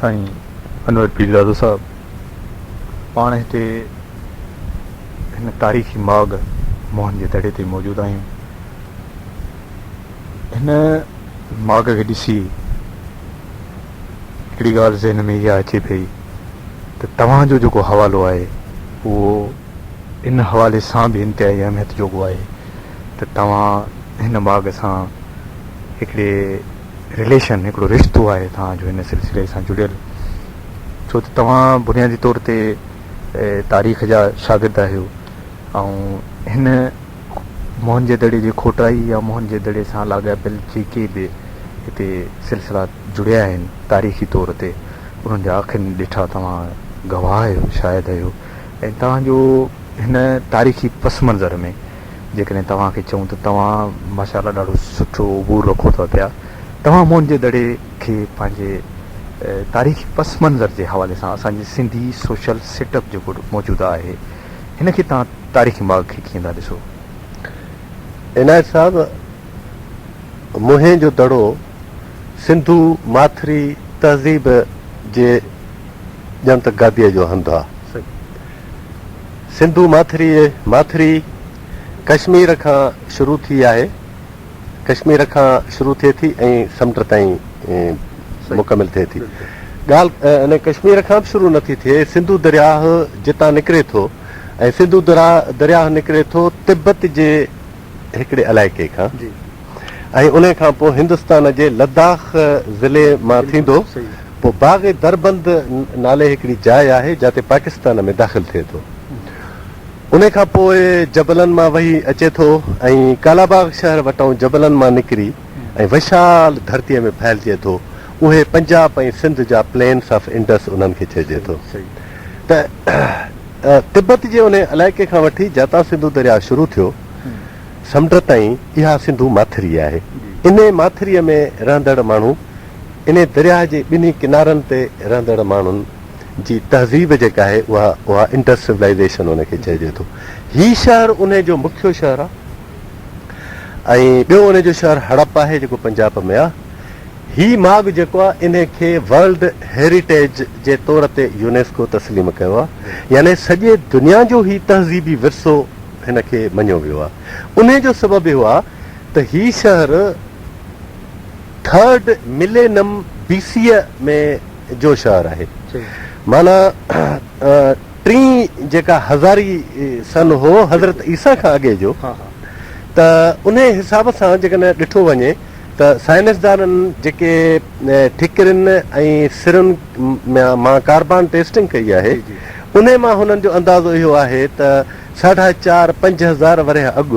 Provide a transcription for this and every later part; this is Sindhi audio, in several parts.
سائين انور پيرزادو صاحب پاڻ هتي هن تاريخي ماڳ موهن جي دڙي تي موجود آهيون. هن ماڳ کي ڏسي هڪڙي ڳالهه ذهن ۾ اها اچي پئي ته توهان جو جيڪو حوالو آهي اهو ان حوالي سان به انتهائي اهميت جوڳو آهي ته توهان هن ماڳ سان هڪڙي رليشن هڪڙو رشتو آهي توهان جو هن سلسلي سان جڙيل ڇو ته توهان بنيادي طور تي تاريخ جا شاگرد آهيو ۽ هن موهن جي دڙي جي کوٽائي يا موهن جي دڙي سان لاڳاپيل جيڪي به هتي سلسلا جڙيا آهن تاريخي طور تي انهن جا اکين ڏٺا توهان گواهه آهيو شاهد آهيو ۽ توهان جو هن تاريخي پس منظر ۾ جيڪڏهن توهان کي چئون ته توهان ماشاء الله ڏاڍو سٺو عبور رکو ٿا پيا توهان موهن جي دڙي کي پنهنجي تاريخي پس منظر جي حوالي سان اسان جي سنڌي سوشل سيٽ اپ جيڪو موجوده آهي هن کي توهان تاريخي ماڳ کي ڪيئن ٿا ڏسو؟ عنايت صاحب، موهين جو دڙو سنڌو ماٿري تهذيب جي ڄڻ ته گاديء جو هنڌ آ. سنڌو ماٿري ماٿري ڪشمير کان شروع ٿي آهي. ڪشمير کان شروع ٿئي ٿي ۽ سمنڊ تائين مڪمل ٿئي ٿي. ڳالهه ان ڪشمير کان به شروع نٿي ٿئي، سنڌو درياهه جتان نڪري ٿو ۽ سنڌو درياهه نڪري ٿو تبت جي هڪڙي علائقي کان ۽ ان کان پوء هندستان جي لداخ ضلعي مان ٿيندو پوء باغ دربند نالي هڪڙي جاء آهي جاتي پاڪستان ۾ داخل ٿئي ٿو. ان کان پوء جبلن مان وهي اچي ٿو ۽ ڪالاباغ شهر وٽئون جبلن مان نڪري ۽ وشال ڌرتيء ۾ ڦهلجي ٿو. اهي پنجاب ۽ سنڌ جا پلينس آف انڊس انهن کي چئجي ٿو ته تبت جي انهي علائقي کان وٺي جاتان سنڌو درياء شروع ٿيو سمنڊ تائين اها سنڌو ماٿري آهي. انهي ماٿريء ۾ رهندڙ ماڻهو انهي درياء جي ٻنهي ڪنارن تي رهندڙ ماڻهن جي تهذيب جيڪا آهي اها اها انڊس سولائيزيشن ان کي چئجي ٿو. هي شهر انهي جو مکيو شهر آهي ۽ ٻيو انهي جو شهر هڙپ آهي جيڪو پنجاب ۾ آهي. هي ماڳ جيڪو آهي انهي کي ورلڊ هيريٽيج جي طور تي يونيسڪو تسليم ڪيو آهي يعني سڄي دنيا جو هي تهذيبي ورثو هن کي مڃيو ويو آهي. انهي جو سبب اهو آهي ته هي شهر ٿرڊ ملينم بي سيء ۾ جو شهر آهي. معنيٰ ٽين جيڪا هزاري سن هو حضرت عيسيٰ کان اڳي جو ته انهي حساب سان جيڪڏهن ڏٺو وڃي ته سائنسدانن جيڪي ٺڪرين ۽ سرن مان ڪاربان ٽيسٽنگ ڪئي آهي انهي مان هنن جو اندازو اهو آهي ته ساڍا چار 5000 ورهيه اڳ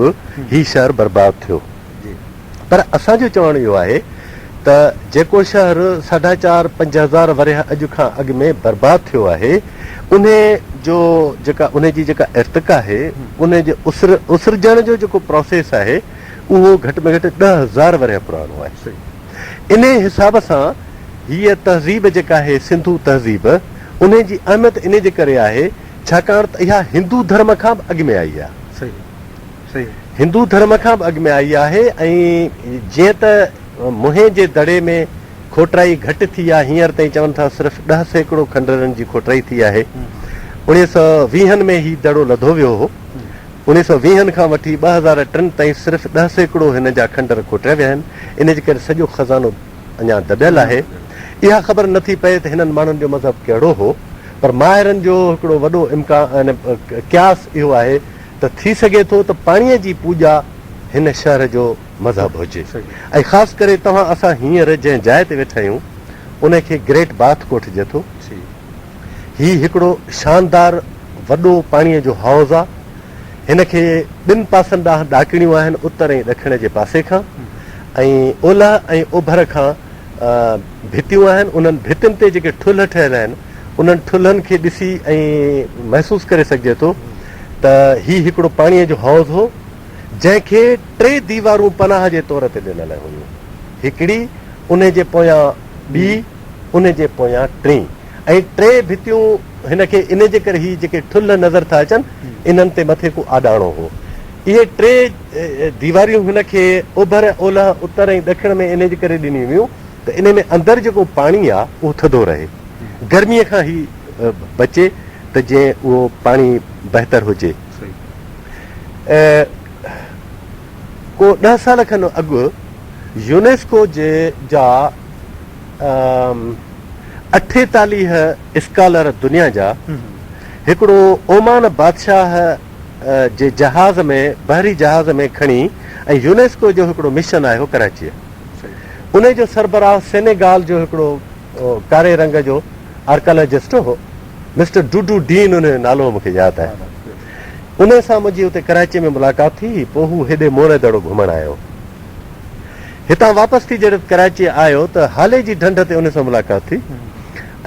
هي شهر برباد ٿيو. پر اسان جو چوڻ اهو آهي ته جيڪو شهر ساڍا چار 5000 ورهيه اڄ کان اڳ ۾ برباد ٿيو آهي انهي جو جيڪا انهي جي جيڪا ارتقا آهي انهي جي اسر اسرجڻ جو جيڪو پراسيس آهي اهو گهٽ ۾ گهٽ 10,000 ورهيه پراڻو آهي. انهي حساب سان هيء تهذيب جيڪا آهي سنڌو تهذيب انهي جي اهميت انهي جي ڪري آهي ڇاڪاڻ ته اها هندو ڌرم کان به اڳ ۾ آئي آهي. هندو ڌرم کان به اڳ ۾ آئي آهي ۽ جيئن ته موهين جي دڙي ۾ کوٽرائي گهٽ ٿي آهي هينئر تائين چون ٿا صرف 10% کنڊرن جي کوٽرائي ٿي آهي. اڻيهه سئو ويهن ۾ هي دڙو لڌو ويو هو. اڻيهه سئو ويهن کان وٺي 2003 تائين صرف 10% هن جا کنڊر کوٽيا ويا آهن. ان جي ڪري سڄو خزانو اڃا دٻيل آهي. اها خبر نه ٿي پئي ته هنن ماڻهن جو مذهب ڪهڙو هو پر ماهرن جو هڪڙو وڏو امڪان قياس اهو آهي ته ٿي سگهي ٿو ته پاڻيء جي پوڄا هن شهر جو مذهب هجي ۽ خاص ڪري توهان اسان هينئر جنهن جاء تي ويٺا آهيون ان کي گريٽ باٿ ڪوٺجي ٿو. هي هڪڙو شاندار وڏو پاڻيء جو حوض آ. هن کي ٻن پاسن ڏانهن ڏاڪڻيون آهن اتر ۽ ڏکڻ جي پاسي کان ۽ اولهه ۽ اوڀر کان ڀتيون آهن، انهن ڀتين تي جيڪي ٺلهه ٺهيل آهن، انهن ٺلهن کي ڏسي ائين محسوس ڪري سگهجي ٿو ته هي هڪڙو پاڻيء جو حوض هو، جنهن کي ٽي ديوارون پناهه جي طور تي ڏنل هيون، هڪڙي، انهي جي پويان ٻي، انهي جي پويان ٽين ۽ ٽي ڀتيون هن کي انهي جي ڪري هي جيڪي ٺلهه نظر ٿا اچن، انهن تي مٿي ڪو آڏاڻو هو. اهي ٽي ديواريون هن کي اوڀر، اولهه، اتر ۽ ڏکڻ ۾ انهي جي ڪري ڏنيون ويون ته انهي ۾ اندر جيڪو پاڻي آ اهو ٿڌو رهي. گرميء کان هي بچي ته جيئن اهو پاڻي بهتر هجي. ڪو ڏهه سال کن اڳ يونيسڪو جي جا 48 اسڪالر دنيا جا هڪڙو اومان بادشاهه جي جهاز ۾ بحري جهاز ۾ کڻي ۽ يونيسڪو جو هڪڙو مشن آيو ڪراچيء انهي جو سربراهه سينيگال جو هڪڙو ڪاري رنگ جو آرڪالاجسٽ هو مسٽر ڊوڊو ڊين ان جو نالو مون کي ياد آهي انهي سان منهنجي اتي ڪراچيء ۾ ملاقات ٿي پوء هو هيڏي موهن دڙو گهمڻ آيو هتان واپس ٿي جڏهن ڪراچيء آيو ته هاليجي ڍنڍ تي ان سان ملاقات ٿي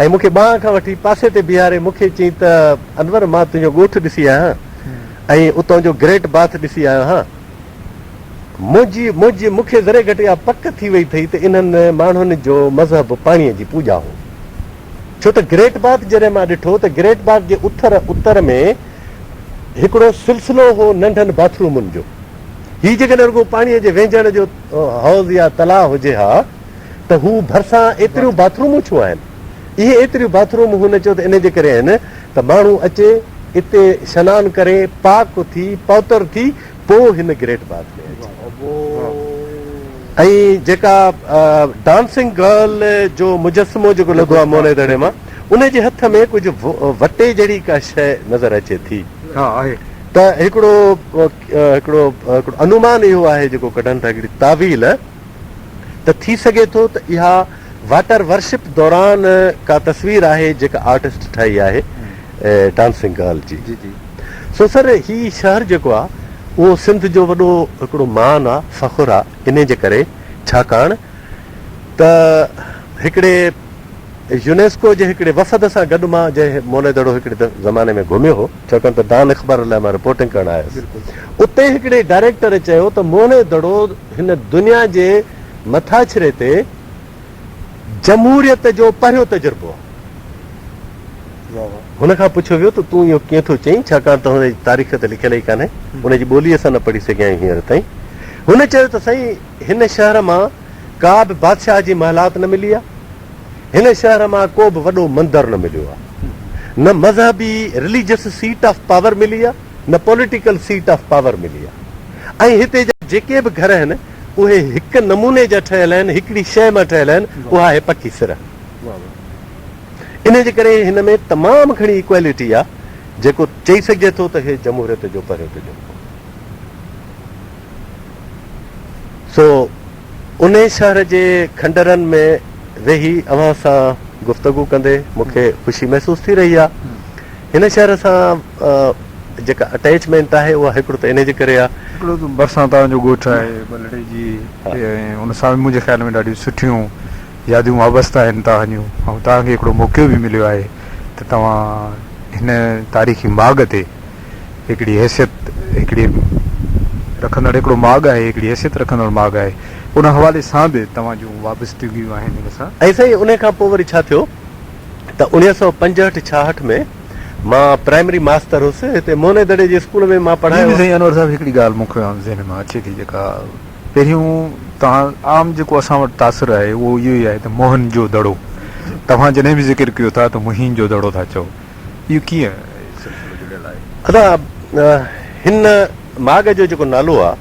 ۽ مون کي ٻانهن کان وٺي پاسي تي بيهاري مون کي چيائين ته انور مان تنهنجو ڳوٺ ڏسي آيو آهيان ۽ اتان جو گريٽ باٿ ڏسي آيو آهيان. منهنجي منهنجي مون کي ذري گهٽ اها پڪ ٿي وئي اٿئي ته انهن ماڻهن جو مذهب پاڻيء جي پوڄا هو. ڇو ته گريٽ باٿ جڏهن مان ڏٺو ته گريٽ باٿ جي اتر اتر ۾ هڪڙو سلسلو هو ننڍن باٿ رومن جو. هي جيڪڏهن رڳو پاڻيء جي وهنجڻ جو حوض يا تلاء هجي ها ته هو ڀرسان ايتريون باٿ رومون ڇو آهن؟ اهي ايتريون باٿ روم هن چيو ته ان جي ڪري آهن ته ماڻهو اچي اتي شنان ڪري پاڪ ٿي پوتر ٿي پوء هن گريٽ باٿ ۾ اچي. ۽ جيڪا ڊانسنگ گرل جو مجسمو جيڪو لڌو آهي موني دڙي مان ان جي هٿ ۾ ڪجهه وٽي جهڙي ڪا شيء نظر اچي ٿي ته هڪڙو هڪڙو هڪڙو انومان اهو آهي جيڪو ڪڍن ٿا هڪڙي تاويل ته ٿي سگهي ٿو ته اها واٽر ورشپ دوران ڪا تصوير آهي جيڪا آرٽسٽ ٺاهي آهي ڊانسنگ گرل جي. سو سر هي شهر جيڪو آ اهو سنڌ جو وڏو هڪڙو مان آ فخر آ انهي جي ڪري ڇاڪاڻ ته هڪڙي يونيسڪو جي هڪڙي وفد سان گڏ مان جنهن مولي دڙو هڪڙي زماني ۾ گهميو هو ڇاڪاڻ ته ڊان اخبار لاء مان رپورٽنگ ڪرڻ آيس اتي هڪڙي ڊائريڪٽر چيو ته مولي دڙو هن دنيا جي مٿاڇري تي جمهوريت جو پهريون تجربو آهي. هن کان پڇيو ويو ته تون اهو ڪيئن ٿو چئين، ڇاڪاڻ ته هن جي تاريخ ته لکيل ئي ڪانهي، ان جي ٻولي اسان نه پڙهي سگهيا آهيون هينئر تائين. هن چيو ته سائين هن شهر مان ڪا به بادشاهه جي محلات نه ملي آهي، هن شهر مان ڪو به وڏو مندر نه مليو آهي، نه مذهبي رليجس سيٽ آف پاور ملي آهي، نه پوليٽيڪل سيٽ آف پاور ملي آهي ۽ هتي جا جيڪي به گهر آهن اهي هڪ نموني جا ٺهيل آهن، هڪڙي شيء مان ٺهيل آهن، اها آهي پڪي سر. انهيء جي ڪري هن ۾ تمام گهڻي ايڪوالٽي آهي، جيڪو چئي سگهجي ٿو ته هي جمهوريت جو پهريون تجربو. سو انهي شهر جي کنڊرن ۾ ويهي اوهان سان گفتگو ڪندي مون کي خوشي محسوس ٿي رهي آهي. هن شهر سان جيڪا اٽيچمينٽ آهي اها هڪڙو ته انهي جي ڪري آهي. هڪڙو ته ڀرسان توهان جو ڳوٺ آهي ٻلهڙيجي ۽ ان سان به منهنجي خيال ۾ ڏاڍيون سٺيون ياديون وابسته آهن توهان جون ۽ توهان کي هڪڙو موقعو به مليو آهي ته توهان هن تاريخي ماڳ تي هڪڙي حيثيت هڪڙي رکندڙ هڪڙو ماڳ آهي هڪڙي حيثيت رکندڙ ماڳ آهي ان حوالي سان به توهان جون وابستگيون آهن هن سان. ۽ سائين انهي کان پوء وري ڇا ٿيو ته 1965 ڇاهٺ ۾ مان پرائمري ماستر هيس هتي موهني دڙي جي اسڪول ۾ مان پڙهايو. ٻي به سائين انور صاحب هڪڙي ڳالهه مون کي ذهن مان اچي ٿي جيڪا پهريون توهان عام جيڪو اسان وٽ تاثر آهي اهو اهو ئي آهي ته موهن جو دڙو توهان جڏهن به ذڪر ڪيو ٿا ته مهين جو دڙو ٿا چئو اهو ڪيئن سلسلو جڙيل آهي؟ ادا هن ماڳ جو جيڪو نالو آ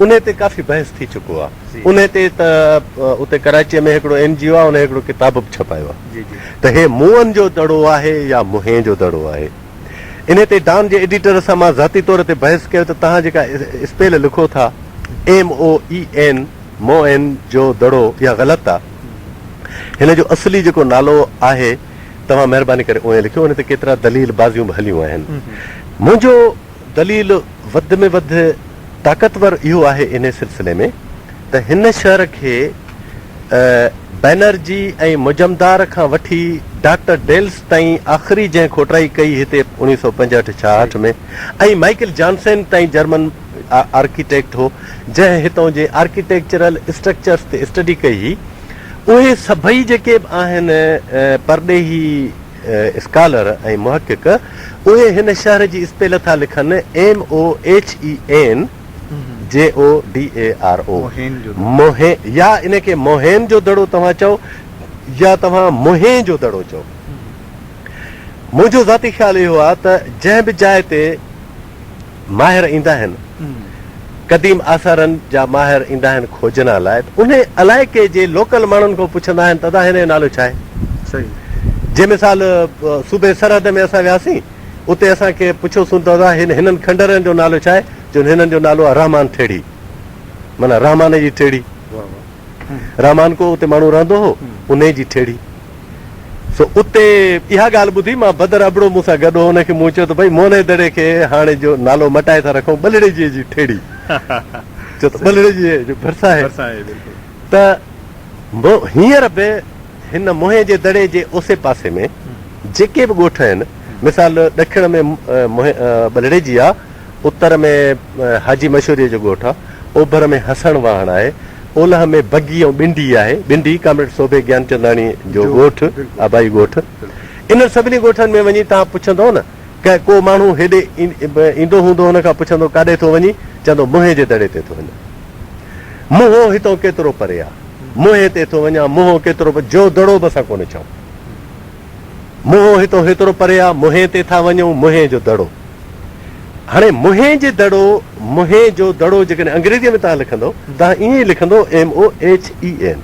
انهي تي ڪافي بحث ٿي چڪو آ انهي تي ته اتي ڪراچيء ۾ هڪڙو اين جي او آ انهي هڪڙو ڪتاب به ڇپايو آ ته هي موئن جو دڙو آهي يا مهين جو دڙو آهي انهي تي ڊان جي ايڊيٽر سان مان ذاتي طور تي بحث ڪيو ته توهان جيڪا اسپيل لکو ٿا ايم او اي اين موئن جو دڙو اها غلط آ هن جو اصلي جيڪو نالو آهي توهان مهرباني ڪري اوئين لکيو ان تي ڪيترا دليل بازيون به هليون آهن. منهنجو دليل وڌ ۾ وڌ طاقتور اهو آهي انهي سلسلي ۾ ته هن شهر کي بئنرجي ۽ مجمدار کان وٺي ڊاڪٽر ڊيلس تائين آخري جنهن کوٽرائي ڪئي هتي 1965 66 ۾ ۽ مائيڪل جانسين تائين جرمن آرڪيٽيڪٽ هو جنهن هتون جي آرڪيٽيڪچرل اسٽرڪچرس تي اسٽڊي ڪئي هئي اهي سڀئي جيڪي به آهن پرڏيهي اسڪالر ۽ محقق اهي هن شهر جي اسپيل ٿا لکن M O H E N J O D A R O موهين يا ان کي موهين جو دڙو توهان چئو. يا توهان موهين جو دڙو چئو. منهنجو ذاتي خيال اهو آهي ته جنهن به جاء تي ماهر ايندا آهن، قديم آثارن جا ماهر ايندا آهن کوجنا لاء ته انهي علائقي جي لوڪل ماڻهن کان پڇندا آهن ته ادا هن جو نالو ڇا آهي؟ جي مثال صوبي سرحد ۾ اسان وياسين اتي اسان کي پڇيوسون ته ادا هنن کنڊرن جو نالو ڇا آهي؟ چون هنن جو نالو آهي رحمان ٺيڙهي معنيٰ رحمان جي ٺيڙهي. رحمان ڪو اتي ماڻهو رهندو هو انهي جي ٺيڙهي. سو اتي اها ڳالهه ٻڌي مان بدر ابڙو مون سان گڏ هو ان کي مون چيو ته ڀئي موهني دڙي کي هاڻي جو نالو مٽائي ٿا رکون ٻلهڙيجيء جي ٺيڙهي ڇو ته ٻلهڙيجيء جو ڀرسان آهي ته هينئر به هن موهين جي دڙي جي اوسي پاسي ۾ جيڪي به ڳوٺ آهن مثال ڏکڻ ۾ ٻلهڙيجي آ اتر ۾ حاجي مشوريء جو ڳوٺ آ، اوڀر ۾ حسڻ واهڻ آهي، اولهه ۾ بگي ۽ ٻنڊي آهي، ٻنڊي ڪامريڊ سوڀي گيانچنداڻي جو ڳوٺ، آبائي ڳوٺ. انهن سڀني ڳوٺن ۾ وڃي توهان پڇندؤ نه، ڪنهن ڪو ماڻهو هيڏي ايندو هوندو هن کان پڇندو ڪاڏي ٿو وڃين، چوندو منهين جي دڙي تي ٿو وڃان. منهو هتئون ڪيترو پري آ، منهين تي ٿو وڃان، منهو ڪيترو پري، جو دڙو به اسان ڪونه چئون. منهن هتون هيترو پري آ، منهين تي ٿا وڃون، منهين جو دڙو. هاڻي منهين جي دڙو، منهين جو دڙو جيڪڏهن انگريزيء ۾ توهان لکندؤ، توهان ائين ئي لکندؤ MOHEN.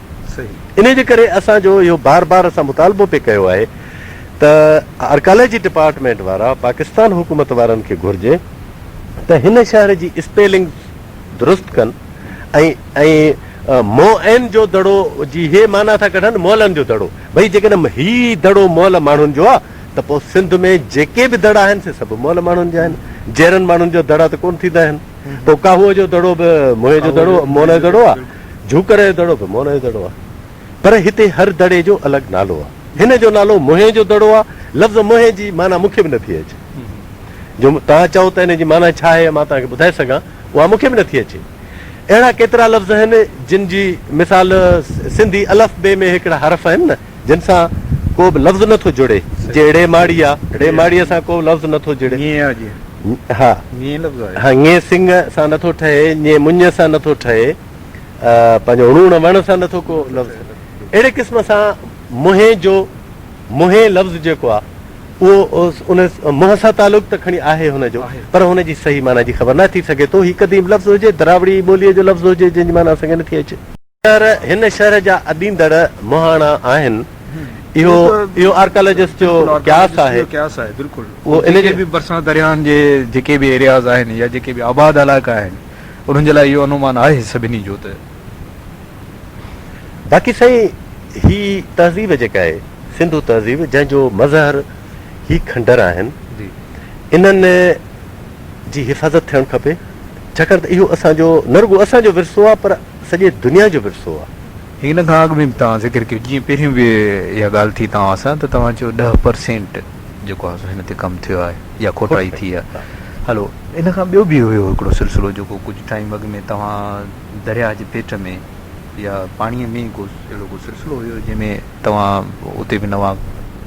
انهيء جي ڪري اسان جو اهو بار بار اسان مطالبو پئي ڪيو آهي ته آرڪالاجي ڊپارٽمينٽ وارا پاڪستان حڪومت وارن کي گهرجي ته هن شهر جي اسپيلنگ درست ڪن ۽ ۽ موئن جو دڙو جي هي معنيٰ ٿا ڪڍن مئلن جو دڙو. ڀئي جيڪڏهن هي دڙو مئل ماڻهن جو آ ته پوء سنڌ ۾ جيڪي به دڙا آهن سي سڀ مئل ماڻهن جا آهن. جيئرن ماڻهن جو دڙا ته ڪونه ٿيندا آهن. پوء ڪاهوء جو دڙو به موهي جو دڙو مئل جو دڙو آ. جهوڪر جو دڙو به مئل جو دڙو آ. پر هتي هر دڙي جو الڳ نالو آ. هن جو نالو موهي جو دڙو آ. لفظ موهي جي معنيٰ مون کي به نٿي اچي. جو توهان چئو ته ان جي معنيٰ ڇا آهي مان توهان کي ٻڌائي سگهان اها مون کي به نٿي اچي. اهڙا ڪيترا لفظ آهن جن جي مثال سنڌي الف بي ۾ هڪڙا حرف آهن نه جن سان ڪو به لفظ نٿو جڙي جي ڙي ماڙي آ ڙي ماڙيء سان ڪو لفظ نٿو جڙي. ڃي آ جيئن. ها. ڃي لفظ آهي. ها ڃي سنگ سان نٿو ٺهي ڃي مڃ سان نٿو ٺهي پنهنجو ڻوڻ وڻ سان نٿو ڪو لفظ اهڙي قسم سان منهين جو منهين لفظ جيڪو آ اهو ان منهن سان تعلق ته کڻي آهي هن جو پر هن جي صحيح معنيٰ جي خبر نه ٿي سگهي ٿو. هي قديم لفظ هجي، دراوڙي ٻوليء جو لفظ هجي جنهن جي معنيٰ اسان کي نٿي اچي. شهر، هن شهر جا اڏيندڙ مهاڻا آهن. اهو اهو آرڪالاجسٽ جو قياس آهي. قياس آهي بلڪل. اهو ان جي به ڀرسان درياهن جي جيڪي به ايرياز آهن يا جيڪي به آباد علائقا آهن انهن جي لاء اهو انومان آهي سڀني جو ته. باقي سائين هي تهذيب جيڪا آهي سنڌو تهذيب جنهن جو مظهر هي کنڊر آهن انهن جي حفاظت ٿيڻ کپي ڇاڪاڻ ته اهو اسان جو نه رڳو اسان جو ورثو آهي پر سڄي دنيا جو ورثو آهي. هن کان اڳ ۾ به توهان ذڪر ڪيو جيئن پهريون به اها ڳالهه ٿي توهان سان ته توهان چيو 10% جيڪو آهي سو هن تي ڪم ٿيو آهي يا کوٽائي ٿي آهي هلو ان کان ٻيو به هيو هڪڙو سلسلو جيڪو ڪجهه ٽائيم اڳ ۾ توهان درياهه جي پيٽ ۾ يا پاڻيء ۾ ڪو اهڙو ڪو سلسلو هيو جنهن ۾ توهان اتي به نوان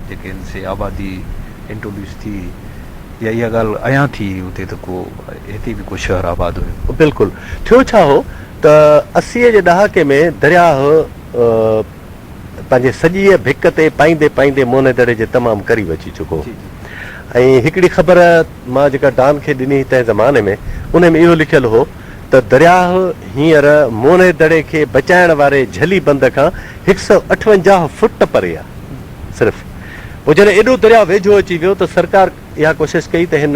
جيڪي آهن سي آبادي انٽروڊيوس ٿي يا اها ڳالهه عيان ٿي اتي ته ڪو هتي به ڪو شهر آباد هيو. بلڪل. ٿيو ڇا هو ته 80 جي ڏهاڪي ۾ درياهه پنهنجي سڄيء ڀڪ تي پائيندي پائيندي موني دڙي جي تمام قريب اچي چڪو هو ۽ هڪڙي خبر مان جيڪا ڊان کي ڏني هئي تنهن زماني ۾ انهي ۾ اهو لکيل هو ته درياهه هينئر موني دڙي کي بچائڻ واري جهلي بند کان 158 فٽ پري آهي. صرف پوء جڏهن ايڏو درياهه ويجهو اچي ويو ته سرڪار اها ڪوشش ڪئي ته هن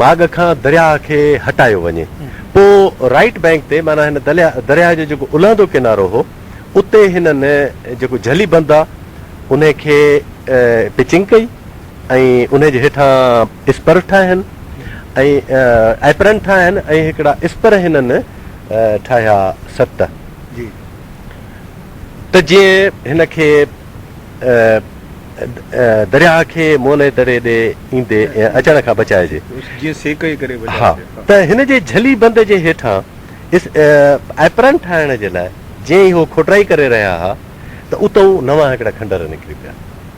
ماڳ کان درياهه کي هٽايو وڃي. پوء رائيٽ بئنڪ تي معنيٰ هن درياهه جو جيڪو الهندو ڪنارو هو اتي هنن جيڪو جهلي بند آهي انهي کي پچنگ ڪئي. ۽ انهي جي هيٺان اسپر ٺاهين ۽ ايپرن ٺاهين ۽ هڪڙا اسپر هنن ٺاهيا ست جي ته جيئن هن کي درياهه کي موني دڙي ڏي ايندي اچڻ کان بچائجي. جيئن سيڪ جي ڪري بچائجي. ها ته هن جي جهلي بند جي هيٺان ايپرن ٺاهڻ جي لاء جيئن ئي هو کوٽرائي ڪري رهيا ها ته اتئون نوان هڪڙا کنڊر نڪري پيا.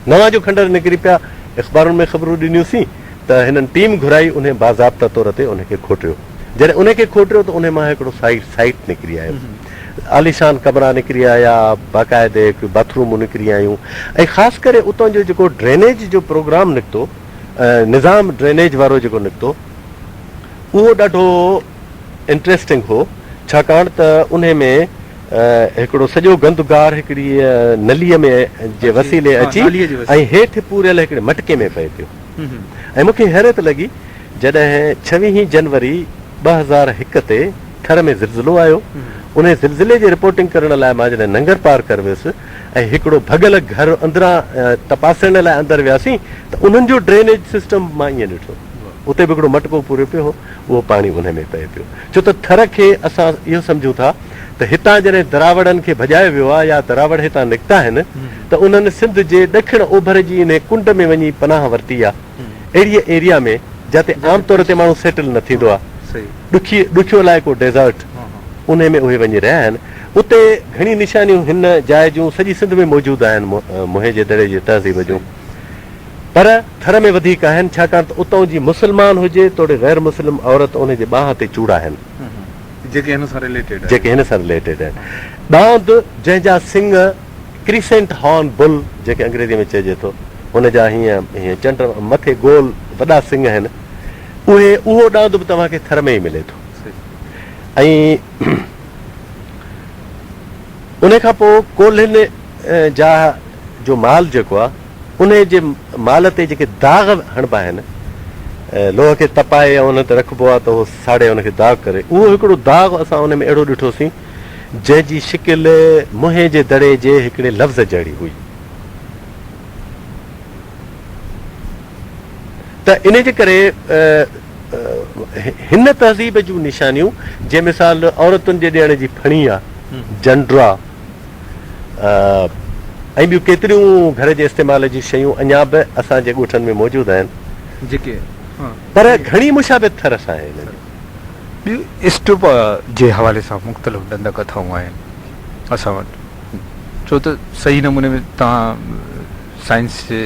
نوان جو کنڊر نڪري پيا، اخبارن ۾ خبرون ڏنيون سين ته هنن ٽيم گهرائي انهي باضابطه طور تي انهي کي کوٽيو. جڏهن انهي کي کوٽيو ته انهي مان هڪڙو سائيٽ، Site، نڪري آيو. عاليشان ڪمرا نڪري آيا، باقاعدي هڪ باٿ رومون نڪري آيون ۽ خاص ڪري اتان جو جيڪو ڊرينيج جو پروگرام نڪتو، نظام ڊرينيج وارو جيڪو نڪتو، اهو ڏاڍو انٽريسٽنگ هو، ڇاڪاڻ ته انهي ۾ هڪڙو سڄو گند گار هڪڙيء نليء ۾ جي وسيلي اچي ۽ هيٺ پوريل هڪڙي مٽڪي ۾ پئي پيو ۽ مون کي حيرت لڳي جڏهن ڇويهين جنوري 2001 تي ٿر ۾ زلزلو آيو انهي زلزلي جي رپورٽنگ ڪرڻ لاء مان جڏهن ننگر پارڪر ويس ۽ هڪڙو ڀڳل گهر اندران تپاسڻ لاء اندر وياسين ته انهن جو ڊرينيج سسٽم مان ائين ڏٺو اتي به هڪڙو مٽڪو پوريو پيو هو اهو پاڻي انهي ۾ پئي پيو ڇو ته ٿر کي اسان اهو سمجهون ٿا ته هتان جڏهن دراوڙن کي ڀڄايو ويو آهي يا دراوڙ هتان نڪتا آهن ته انهن سنڌ جي ڏکڻ اوڀر جي انهي ڪنڊ ۾ وڃي پناهه ورتي آهي اهڙيء ايريا ۾ جاتي عام طور تي ماڻهو سيٽل نه ٿيندو آهي ڏکي ڏکيو علائقو ڊيزرٽ انهي ۾ اهي وڃي رهيا آهن اتي گهڻي نشانيون هن جاء جون سڄي سنڌ ۾ موجود آهن موهين جي دڙي جي تهذيب جون پر ٿر ۾ وڌيڪ آهن ڇاڪاڻ ته اتئون جي مسلمان هجي توڙي غير مسلم عورت انهي جي ٻانهن تي چوڙا آهن. جيڪي هن سان رليٽيڊ آهن. جيڪي هن سان رليٽيڊ آهن. ڏاند جنهن جا سڱ ڪريسينٽ هارن بل جنهن کي انگريزي ۾ چئجي ٿو هن جا هيئن هيئن چنڊ مٿي گول وڏا سڱ آهن اهي اهو ڏاند به توهان کي ٿر ۾ ئي ملي ٿو ۽ انهي کان پوء ڪولهين جا جو مال جيڪو آهي انهي جي مال تي جيڪي داغ هڻبا آهن، لوهه کي تپائي ۽ ان تي رکبو آهي ته اهو ساڙي ان کي داغ ڪري، اهو هڪڙو داغ اسان ان ۾ اهڙو ڏٺوسين، جنهن جي شڪل منهين جي دڙي جي هڪڙي لفظ جهڙي هئي. ته انهي جي ڪري هن تهذيب جون نشانيون، جنهن مثال عورتن جي ڏيڻ جي ڦڻي آ، جنڊ آ، ۽ ٻيون ڪيتريون گهر جي استعمال جون شيون اڃا به اسان جي ڳوٺن ۾ موجود آهن. جيڪي پر گهڻي مشابهت ٿر سان آهي انهن جي. ٻيو اسٽوپا جي حوالي سان مختلف ڏند ڪٿائون آهن اسان وٽ ڇو ته صحيح نموني ۾ توهان سائنس جي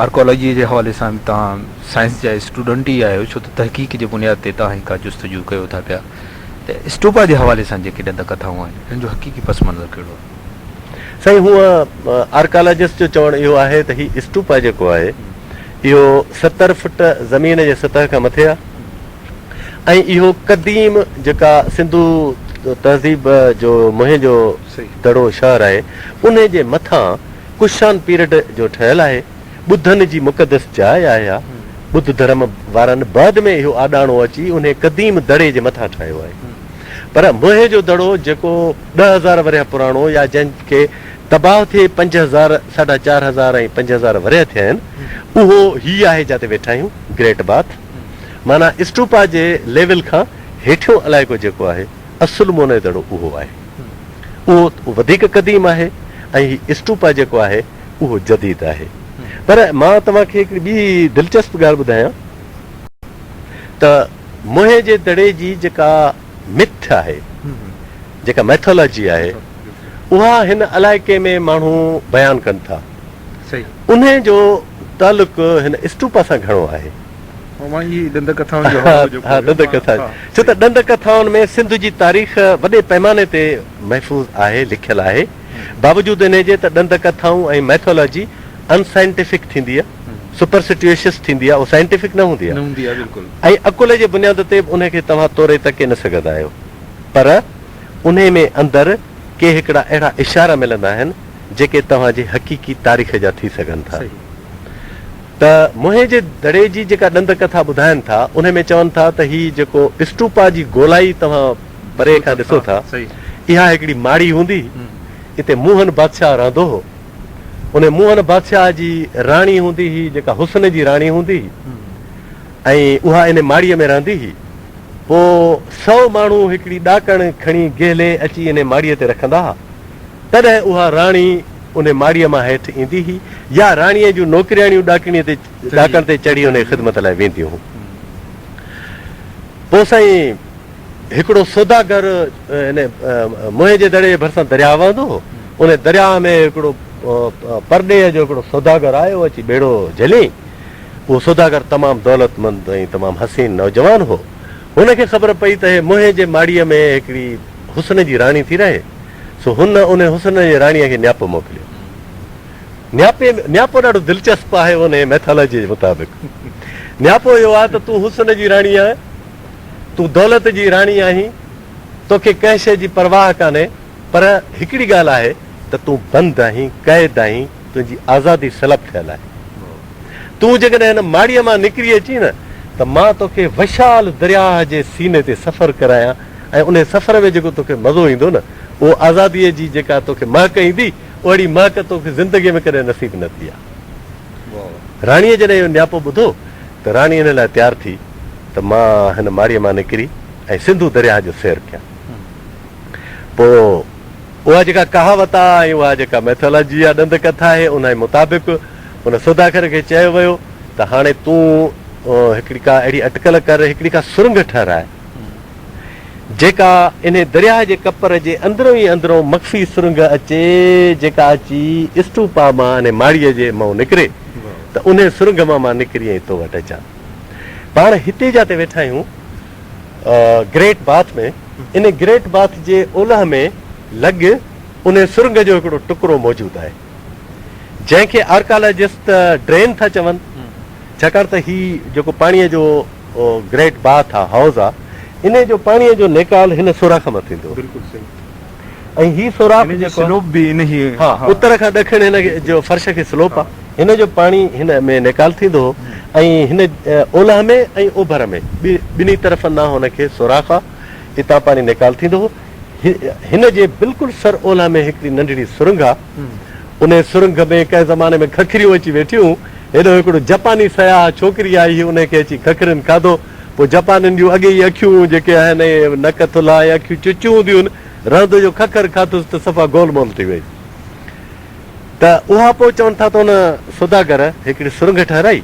آرڪالاجي جي حوالي سان به توهان سائنس جا اسٽوڊنٽ ئي آهيو ڇو ته تحقيق جي بنياد تي توهان هي ڪا جستجو ڪيو ٿا پيا. ته اسٽوپا جي حوالي سان جيڪي ڏند ڪٿائون آهن، انهن جو حقيقي پس منظر ڪهڙو آهي؟ سائين هونء آرڪالاجسٽ جو چوڻ اهو آهي ته هي اسٽوپا جيڪو آهي اهو 70 فٽ زمين جي سطح کان مٿي آهي ۽ اهو قديم جيڪا سنڌو تهذيب جو موهين جو دڙو شهر آهي انهي جي مٿان ڪشان پيرڊ جو ٺهيل آهي. ٻڌن جي مقدس جاء آهي اها. ٻڌ ڌرم وارن بعد ۾ اهو آڏاڻو اچي انهي قديم دڙي جي مٿان ٺاهيو آهي. پر موهين جو دڙو جيڪو 10,000 ورهيه پراڻو يا جنهن کي تباهه ٿئي 5,000، ساڍا 4,000 ۽ 5,000 ورهيه ٿيا آهن، اهو هي آهي جاتي ويٺا آهيون، گريٽ باٿ، معنيٰ اسٽوپا جي ليول کان هيٺيون علائقو جيڪو آهي، اصل موهين دڙو اهو آهي. اهو وڌيڪ قديم آهي ۽ هي اسٽوپا جيڪو آهي، اهو جديد آهي. پر مان توهان کي هڪڙي ٻي دلچسپ ڳالهه ٻڌايان ته موهين جي دڙي جي جيڪا مٿ آهي، جيڪا ميٿالاجي آهي، اها هن علائقي ۾ ماڻهو بيان ڪن ٿا. انهي جو تعلق هن اسٽوپا سان گهڻو آهي. ها ڏند ڪٿائن ڇو ته ڏند ڪٿائن ۾ سنڌ جي تاريخ وڏي پئماني تي محفوظ آهي، لکيل آهي. باوجود انهي جي ته ڏند ڪٿائون ۽ ميٿالاجي ان سائنٽيفڪ ٿيندي آ، سپرسٽيوشس ٿيندي آ، اهو سائنٽيفڪ نه هوندي آ ۽ عقل جي بنياد تي به انهي کي توهان توري تڪي نه سگهندا آهيو پر انهي ۾ اندر ڪي هڪڙا اهڙا اشارا ملندا آهن جيڪي توهان جي حقيقي تاريخ جا ٿي سگهن ٿا ته موهين جي دڙي جي جيڪا ڏند ڪٿا ٻڌائن ٿا انهي ۾ چون ٿا ته هي جيڪو اسٽوپا جي گولائي توهان پري کان ڏسو ٿا، اها هڪڙي ماڙي هوندي، اتي موهن بادشاهه رهندو هو. انهي موهن بادشاهه جي راڻي هوندي هئي، جيڪا حسن جي راڻي هوندي هئي ۽ اها انهي ماڙيء ۾ رهندي هئي. پوء سئو ماڻهو هڪڙي ڏاڪڻ کڻي گهلي اچي انهي ماڙيء تي رکندا ها. تڏهن اها راڻي انهي ماڙيء مان هيٺ ايندي هئي يا راڻيء جون نوڪرياڻيون ڏاڪڻيء تي ڏاڪڻ تي چڙهي انهي خدمت لاء وينديون هيون. پوء سائين! هڪڙو سوداگر ان موهين جي دڙي جي ڀرسان درياهه وهندو هو. ان درياهه ۾ هڪڙو پرڏيهه جو هڪڙو سوداگر آيو، اچي ٻيڙو جهليائين. اهو سوداگر تمام دولتمند ۽ تمام حسين نوجوان هو. هن کي خبر پئي ته هي موهين جي ماڙيء ۾ هڪڙي حسن جي راڻي ٿي رهي، سو هن انهي حسن جي راڻيء کي نياپو موڪليو. نياپي نياپو ڏاڍو دلچسپ آهي انهي ميٿالاجيء جي مطابق. نياپو اهو آهي ته تون حسن جي راڻي آهين، تون دولت جي راڻي آهين، توکي ڪنهن شيء جي پرواهه ڪانهي، پر هڪڙي ڳالهه آهي ته تون بند آهين، قيد آهين، تنهنجي آزادي سلب ٿيل آهي. تون جيڪڏهن هن ماڙيء مان نڪري اچين نه ته مان توکي وشال درياهه جي سيني تي سفر ڪرايان ۽ انهي سفر ۾ جيڪو توکي مزو ايندو نه، اهو آزاديء جي جيڪا توکي مهڪ ايندي، اهڙي مهڪ توکي زندگيء ۾ ڪڏهن نصيب نه ٿي آهي. راڻيء جڏهن اهو نياپو ٻڌو ته راڻي ان لاء تيار ٿي ته مان هن ماڙيء مان نڪري ۽ سنڌو درياهه جو سير ڪيان. پوء اها جيڪا ڪهاوت آهي ۽ اها جيڪا ميٿالاجي يا ڏند ڪٿا آهي، انهيء مطابق ان سوداگر کي چيو ويو ته هاڻي تون هڪڙي ڪا اهڙي اٽڪل ڪر، هڪڙي ڪا سرنگهه ٺهراء، جيڪا انهي درياهه جي ڪپر جي اندرون ئي اندرون مخفي سرنگهه اچي، جيڪا اچي اسٽوپا مان انهي ماڙيء جي مئون نڪري ته انهي سرنگهه مان مان نڪري ۽ تو وٽ اچان. پاڻ هتي جاتي ويٺا آهيون گريٽ باٿ ۾، انهي گريٽ باٿ جي اولهه ۾ لڳ انهي سرنگهه جو هڪڙو ٽڪرو موجود آهي، جنهن کي آرڪالاجسٽ ڊرين ٿا چون، ڇاڪاڻ ته هي جيڪو پاڻيء جو گريٽ باٿ آ، حوض آ، انهي جو پاڻيء جو نيڪال هن سوراخ مان ٿيندو هو. بلڪل صحيح. ۽ هي سوراخ هن جي جيڪو آ، سلوپ به انهيء ها، اتر کان ڏکڻ هن جو فرش کي سلوپ آ، هن جو پاڻي هن ۾ نيڪال ٿيندو هو ۽ هن اولهه ۾ ۽ اوڀر ۾ ٻنهي طرفن ڏانهن هن کي سوراخ آ، اتان پاڻي نيڪال ٿيندو هو. هن جي بلڪل سر اولهه ۾ هڪڙي ننڍڙي سرنگهه آ. انهيء سرنگهه ۾ ڪنهن زماني ۾ ککريون اچي ويٺيون. هيڏو هڪڙو جپاني سياح ڇوڪري آئي هئي، انهيء کي اچي ککرين کاڌو. پوء جپانين جون اڳي ئي اکيون جيڪي آهن اهي نڪ ٿلها ۽ اکيون چچيون هونديون هن. رهندو جو ککر کاڌس ته صفا گول مول ٿي وئي. ته اها پوء چون ٿا ته ان سوداگر هڪڙي سرنگهه ٺهرائي،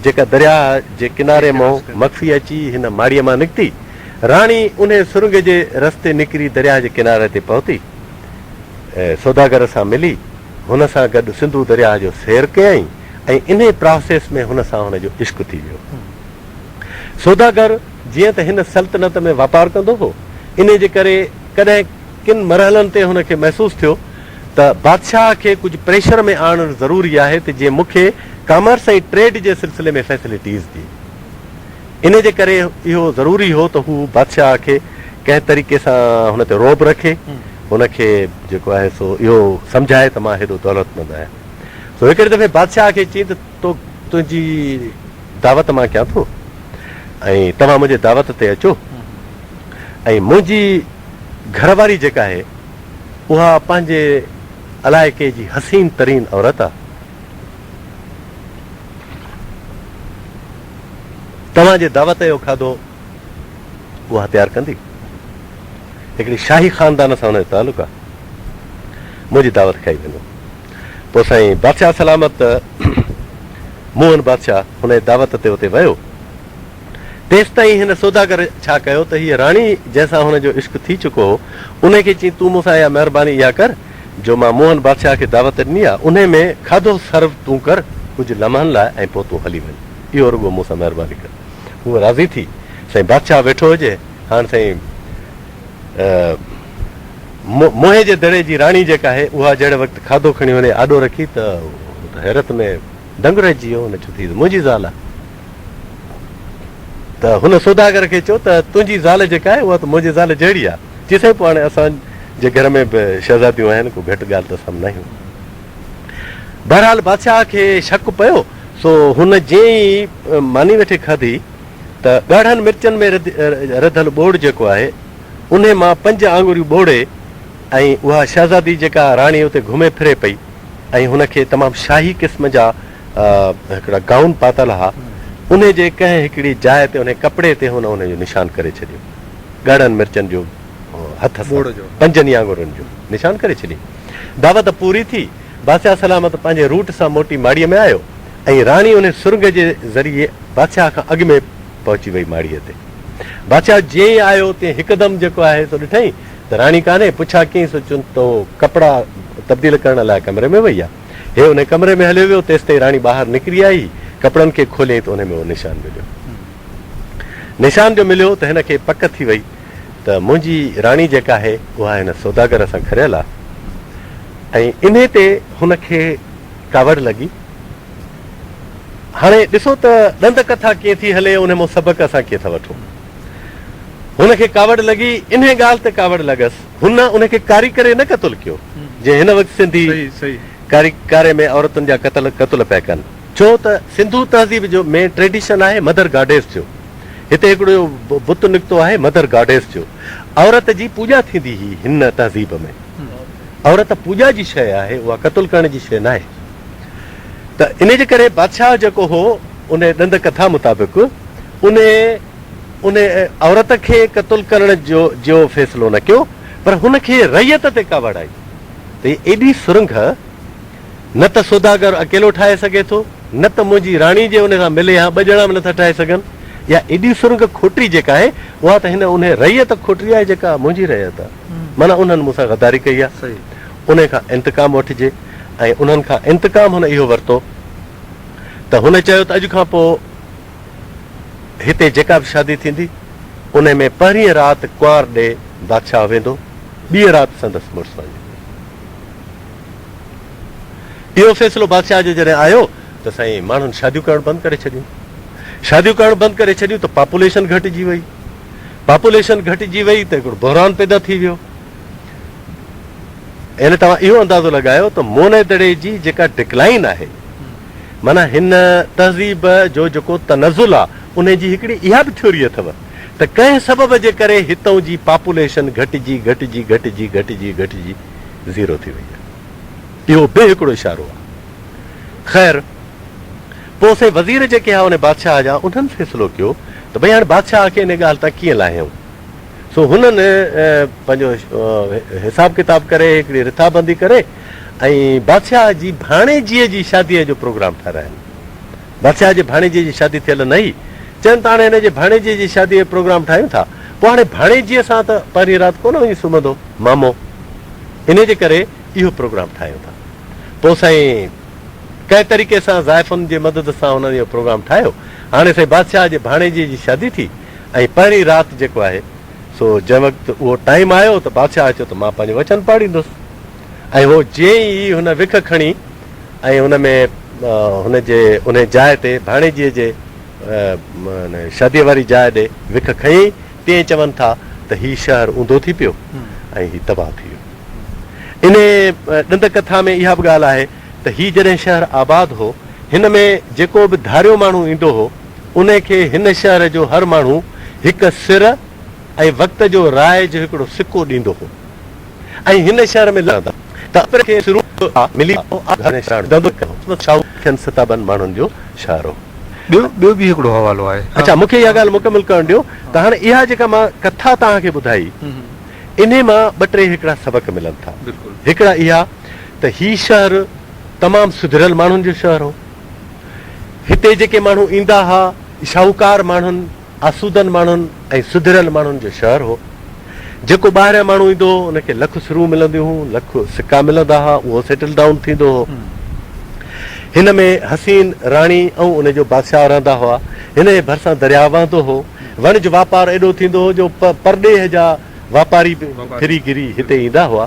جيڪا درياهه جي ڪناري مان مخفي اچي هن ماڙيء مان نڪتي. راڻي انهيء سرنگهه جي رستي نڪري درياهه جي ڪناري تي پهتي. سوداگر سان ملي، هن سان گڏ سنڌو درياهه جو سير ڪيائين ۽ انهيء پراسيس ۾ هن سان هن جو عشق ٿي ويو. سوداگر جيئن ته هن سلطنت ۾ واپار ڪندو هو، انهيء جي ڪري ڪڏهن ڪن مرحلن تي هن کي محسوس ٿيو ته بادشاهه کي ڪجهه پريشر ۾ آڻڻ ضروري آهي ته جيئن مون کي ڪامرس ۽ ٽريڊ جي سلسلي ۾ فيسلٽيز ڏئي. انهيء جي ڪري اهو ضروري هو ته هو بادشاهه کي ڪنهن طريقي سان هن تي رعب رکي، هن کي جيڪو آهي سو اهو سمجهائي ته مان هيڏو دولتمند آهيان. سو هڪڙي دفعي بادشاهه کي چيائين ته تو تنهنجي دعوت مان ڪيان ٿو ۽ توهان منهنجي دعوت تي اچو ۽ منهنجي گهر واري جيڪا آهي اها پنهنجي علائقي جي حسين ترين عورت آهي. توهان جي دعوت جو کاڌو اها تيار ڪندي. هڪڙي شاهي خاندان سان هن جو تعلق آهي. منهنجي دعوت کائي وڃو. پوء سائين بادشاهه سلامت موهن بادشاهه هن جي دعوت تي اتي ويو. تيستائين هن سوداگر ڇا ڪيو ته هيء راڻي جنهن سان هن جو عشق ٿي چڪو هو، انهي کي چيائين تون مون سان اها مهرباني اها ڪر جو مان موهن بادشاهه کي دعوت ڏني آهي، انهي ۾ کاڌو سرو تون ڪر ڪجهه لمحن لاء ۽ پوء تون هلي وڃ. اهو رڳو مون سان مهرباني ڪر. هوء راضي ٿي. سائين بادشاهه ويٺو هجي، هاڻ سائين موهين جي دڙي جي راڻي جيڪا آهي، اها جهڙي وقت کاڌو کڻي هن جي آڏو رکي ته هو ته حيرت ۾ دنگ رهجي ويو. هن چيو ته هيء ته منهنجي زال آهي. ته هن سوداگر کي چيو ته تنهنجي زال جيڪا آهي، اها ته منهنجي زال جهڙي آهي. چي سائين پوء هاڻي اسان جي گهر ۾ به شهزاديون آهن، ڪو گهٽ ڳالهه ته اسان به ناهيون. بهرحال بادشاهه کي شڪ پيو، سو هن جئين ئي ماني ويٺي کاڌي ته ڳاڙهن مرچن ۾ رڌل ٻوڙ جيڪو آهي، انهي مان پنج آڱريون ٻوڙي ۽ اها شهزادي جيڪا راڻي اتي گهمي ڦري پئي ۽ هن کي تمام شاهي قسم جا هڪڙا گائون پاتل ها، انهي جي ڪنهن هڪڙي جاء تي انهي ڪپڙي تي هن انهي جو نشان ڪري ڇڏيو. ڳاڙهن مرچن جو هٿ سان پنجن ئي آڱرين جو نشان ڪري ڇڏيائين. دعوت پوري ٿي، بادشاهه سلامت پنهنجي روٽ سان موٽي ماڙيء ۾ آيو ۽ راڻي انهي سرنگهه جي ذريعي بادشاهه کان اڳ ۾ پهچي وئي ماڙيء تي. بادشاهه جيئن ئي آيو تيئن هڪدم جيڪو آهي سو ڏٺائين ته راڻي ڪانهي، پڇا ڪيائين سو چون ته هو ڪپڙا تبديل ڪرڻ لاء ڪمري ۾ وئي آ. هي انهي ڪمري ۾ هليو ويو، تيستائين راڻي ٻاهر نڪري آئي، ڪپڙن کي کوليائين ته انهي ۾ اهو نشان مليو. نشان جو مليو ته هن کي پڪ ٿي وئي ته ته منهنجي راڻي جيڪا آهي اها هن سوداگر سان کريل آهي ۽ انهي تي هن کي ڪاوڙ لڳي. هاڻي ڏسو ته ڏند ڪٿا ڪيئن ٿي هلي انهي مان سبق اسان ڪيئن ٿا وٺون. هن کي ڪاوڙ لڳي انهي ڳالهه تي ڪاوڙ لڳس. هن ان کي ڪاري ڪري نه قتل ڪيو جيئن هن وقت سنڌي ڪاري ڪاري ۾ عورتن جا قتل قتل پيا ڪن. ڇو ته سنڌو تهذيب جو مين ٽريڊيشن آهي مدر گاڊيس جو. هتي هڪڙو بت نڪتو آهي مدر گاڊيس جو. عورت جي پوڄا ٿيندي هئي هن تهذيب ۾. عورت پوڄا جي شيء آهي اها قتل ڪرڻ جي شيء ناهي. ته انهي جي ڪري بادشاهه جيڪو هو انهي ڏند ڪٿا مطابق انهي انهي عورت کي قتل ڪرڻ جو جو فيصلو نه ڪيو پر هن کي رعيت تي ڪاوڙ آئي ته هي ايڏي سرنگهه نه ته سوداگر اڪيلو ٺاهي سگهي ٿو نه ته منهنجي راڻي جي انهي سان ملي ها ٻه ڄڻا به نٿا ٺاهي سگهن اها ايڏي سرنگهه کوٽي جيڪا آهي اها ته هن انهي رعيت کوٽي آهي جيڪا منهنجي رعيت آهي معنيٰ انهن مون سان غداري ڪئي آهي انهي کان انتقام وٺجي ۽ انهن کان انتقام هن اهو ورتو ته هن چيو ته اڄ کان پوء هتي جيڪا به شادي ٿيندي، انهي ۾ پهرينء رات ڪنوار ڏي بادشاهه ويندو، ٻيء رات سندس مڙس وڃي. اهو فيصلو بادشاهه جو جڏهن آيو ته سائين ماڻهن شاديون ڪرڻ بند ڪري ڇڏيون. شاديون ڪرڻ بند ڪري ڇڏيون ته پاپوليشن گهٽجي وئي. پاپوليشن گهٽجي وئي ته هڪڙو بحران پيدا ٿي ويو. يعني توهان اهو اندازو لڳايو ته موني دڙي جي جيڪا ڊڪلائن آهي معنيٰ هن تهذيب جو جيڪو تنزل آ انهي جي هڪڙي اها به ٿيوري اٿو ته ڪنهن سبب جي ڪري هتئون جي پاپوليشن گهٽجي گهٽجي گهٽجي گهٽجي گهٽجي زيرو ٿي وئي آ. اهو به هڪڙو اشارو آ. خير پوء سائين وزير جيڪي ها انهي بادشاهه جا انهن فيصلو ڪيو ته ڀئي هاڻي بادشاهه کي انهي ڳالهه تان ڪيئن لاهيون. سو هنن پنهنجو حساب ڪتاب ڪري هڪڙي رٿابندي ڪري ۽ بادشاهه جي ڀاڻيجيء جي شاديء جو پروگرام ٺهراين. بادشاهه جي ڀاڻيجيء جي شادي ٿيل نه هئي. چين ته هاڻي هن جي ڀاڻيجيء جي شاديء جو پروگرام ٺاهيون ٿا. پوء هاڻي ڀاڻيجيء سان ته پهرين رات ڪونه وڃي سمهندو مامو. انهيء جي ڪري اهو پروگرام ٺاهيون ٿا. پوء سائين ڪنهن طريقي سان زائفن جي مدد سان هنن اهو پروگرام ٺاهيو. هاڻي سائين بادشاهه جي ڀاڻيجيء جي شادي ٿي. ۽ پهرين رات جيڪو آهي سو جنهن وقت اهو ٽائيم آيو ته بادشاهه چيو ته مان پنهنجو وچن پاڙيندس ۽ هو جئين ئي هن وک کڻي ۽ ان ۾ هن جي انهي جاء تي ڀاڻيجيء جي شاديء واري جاء ڏي وک کنيائين تيئن چون ٿا ته هي شهر اونڌو ٿي پيو ۽ هي تباهه ٿي ويو. انهي ڏند ڪٿا ۾ اها به ڳالهه آهي ته هي جڏهن شهر آباد هو هن ۾ جيڪو به ڌاريو ماڻهو ايندو هو انهي کي هن شهر جو هر ماڻهو هڪ سر ۽ وقت جو رائج هڪڙو سڪو ڏيندو هو ۽ هن شهر ۾ لهندا ته کي سرون ملي ٿين ستابن ماڻهن جو شهر هو. ٻيو ٻيو به هڪڙو حوالو آهي. اڇا مون کي اها ڳالهه مڪمل ڪرڻ ڏيو ته هاڻي اها جيڪا مان ڪٿا توهان کي ٻڌائي انهي مان ٻه ٽي هڪڙا سبق ملن ٿا. هڪڙا اها ته هي شهر تمام سڌريل ماڻهن جو شهر هو. هتي جيڪي ماڻهو ايندا ها، شاهوڪار ماڻهن، آسودن ماڻهن ۽ سڌريل ماڻهن جو شهر هو. جيڪو ٻاهريان ماڻهو ايندو هو، ان کي لک سرون ملنديون هيون، لک سڪا ملندا ها، اهو سيٽل ڊائون ٿيندو هو. هن ۾ حسين راڻي ۽ ان جو بادشاهه رهندا هئا. هن جي ڀرسان درياء وهندو هو. وڻج واپار ايڏو ٿيندو هو جو پرڏيهه جا واپاري به ڦري گهري هتي ايندا هئا.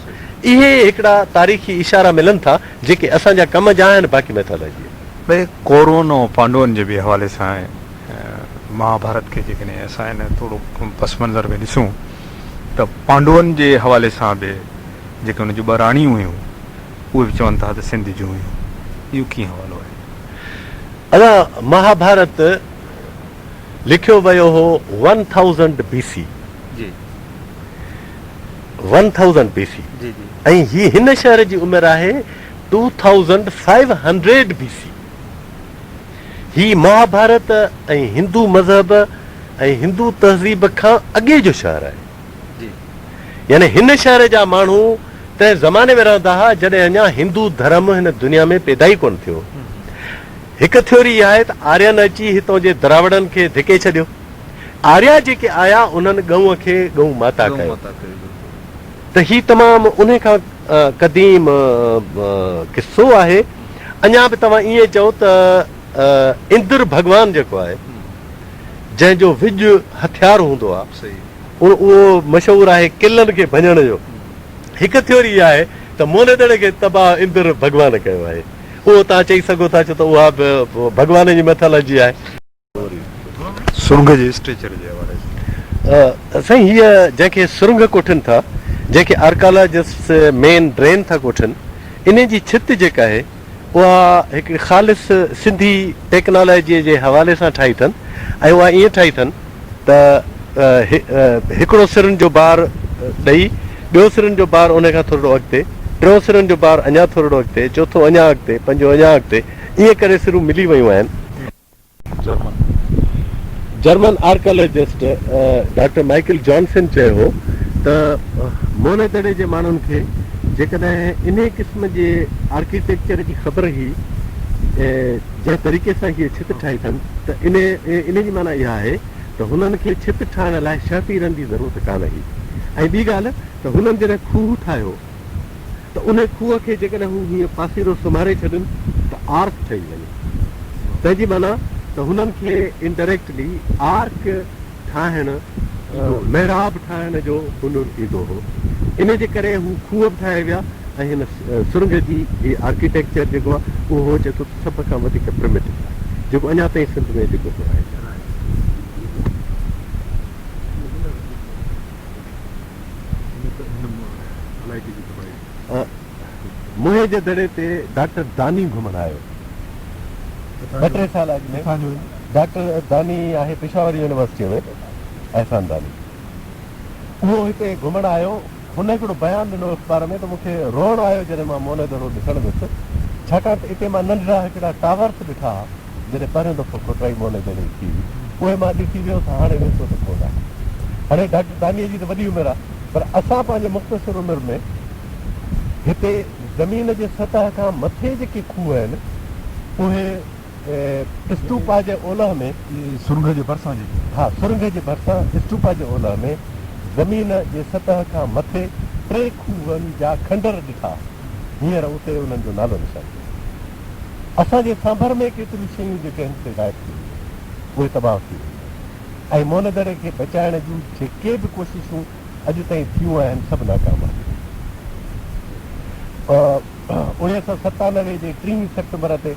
اهي هڪڙا تاريخي اشارا ملن ٿا، جيڪي اسان جا ڪم جا آهن، باقي ميٿالاجي. ٻئي ڪورون ۽ پانڊون جي به حوالي سان مهاڀارت کي جيڪڏهن اسان ان ٿورو پس منظر ۾ ڏسون ته پانڊون جي حوالي سان به جيڪي ان جون ٻه راڻيون هيون اهي به چون ٿا ته سنڌ جون هيون. اهو ڪيئن حوالو آهي؟ ادا مهاڀارت لکيو ويو هو ون ٿائوزنڊ بي سي. جي. ون ٿائوزنڊ بي سي ۽ هي هن شهر جي عمر آهي two thousand five hundred B C. هي مهاڀارت ۽ هندو مذهب ۽ هندو تهذيب کان اڳي جو شهر آهي. يعني هن شهر جا ماڻهو تنهن زماني ۾ رهندا ها جڏهن اڃا هندو ڌرم هن دنيا ۾ پيدا ئي ڪونه ٿيو هو. هڪ ٿيوري اها آهي ته آرين اچي هتان جي دراوڙن کي ڌڪي ڇڏيو. آريا جيڪي آيا انهن ڳئون کي ڳئون ماتا ڪيو ته هي تمام انهي کان قديم قصو آهي. اڃا به توهان ائين چئو ته اندر ڀڳوان جيڪو آهي جنهن جو وڄ هٿيار هوندو آهي اهو مشهور آهي قلعن کي ڀڃڻ جو. هڪ ٿيوري اها آهي ته موهن دڙي کي تباهه اندر ڀڳوان ڪيو آهي. اهو توهان چئي سگهو ٿا ڇو ته اها به ڀڳوان جي ميٿالاجي آهي. سرنگهه جي اسٽريچر جي حوالي سان. سائين هيء جنهن کي سرنگهه ڪوٺين ٿا، جنهن کي آرڪالاجسٽس مين ڊرين ٿا ڪوٺين، انهي جي ڇت جيڪا آهي اها هڪڙي خالص سنڌي ٽيڪنالاجيء جي حوالي سان ٺاهي اٿن ۽ اها ائين ٺاهي اٿن ته هڪڙو سرن جو بار ڏئي ٻيو سرن جو بار ان کان ٿورڙو اڳتي، ٽيون سرن جو بار اڃا ٿورڙو اڳتي، چوٿون اڃا اڳتي، پنجون اڃا اڳتي، ائين ڪري سرون ملي ويون آهن. German archaeologist doctor Michael Johnson چيو هو ته موهن دڙي جي ماڻهن کي جيڪڏهن انهي قسم جي آرڪيٽيڪچر جي خبر هئي جنهن طريقي سان هيء ڇت ٺاهي اٿن ته انهي جي معنيٰ اها آهي ته هنن کي ڇت ٺاهڻ لاء شهتيرن جي ضرورت ڪانه هئي ۽ ٻي ڳالهه ته هنن جڏهن کوهه ٺاهيو ته انهي کوهه کي جيڪڏهن هو هيئن پاسيرو سمهاري ڇڏين ته آرڪ ٺهي وڃي. تنهن جي معنيٰ ته هنن کي انڊائريڪٽلي آرڪ ٺاهڻ، محراب ٺاهڻ جو هنر ايندو هو. انهي جي ڪري هو کوهه به ٺاهي ويا ۽ هن سرنگهه جي هي آرڪيٽيڪچر جيڪو آهي اهو هو چئي ٿو ته سڀ کان وڌيڪ پرميٽو آهي جيڪو اڃا تائين سنڌ ۾ جيڪو سو آهي. موهين جي دڙي تي ڊاڪٽر داني گهمڻ آيو. ٻه ٽي سال اڳ ۾ ڊاڪٽر داني آهي پشاور يونيورسٽيء ۾ احسان داني. اهو هتي گهمڻ آيو. هن هڪڙو بيان ڏنو اخبار ۾ ته مون کي روئڻ آيو جڏهن مان موهن دڙو ڏسڻ ويس. ڇاڪاڻ ته اتي مان ننڍڙا هڪڙا ٽاورس ڏٺا ها. جڏهن پهريون دفعو کوٽائي موهن دڙي جي ٿي هئي. اهي مان ڏسي ويو ته هاڻي ويسو ته ڪونه آهي. هاڻي ڊاڪٽر دانيء جي ته وڏي عمر آهي پر اسان پنهنجي مختصر عمر ۾ هتي زمين جي سطح کان مٿي جيڪي کوهه آهن اهي اسٽوپا جي اولهه ۾. سرنگهه جي ڀرسان جيڪي. ها سرنگهه جي ڀرسان اسٽوپا جي اولهه ۾ زمين جي سطح کان مٿي ٽي کوهن جا کنڊر ڏٺا. هينئر اتي انهن جو نالو نشان ڪونهي. اسان جي سانڀر ۾ ڪيتريون شيون جيڪي آهن سي غائب ٿي ويون آهن، اهي تباهه ٿي ويون آهن ۽ موهن دڙي کي بچائڻ جون جيڪي به ڪوششون اڄ تائين ٿيون آهن سڀ ناڪام آهن. 1997 جي ٽيهين سيپٽمبر تي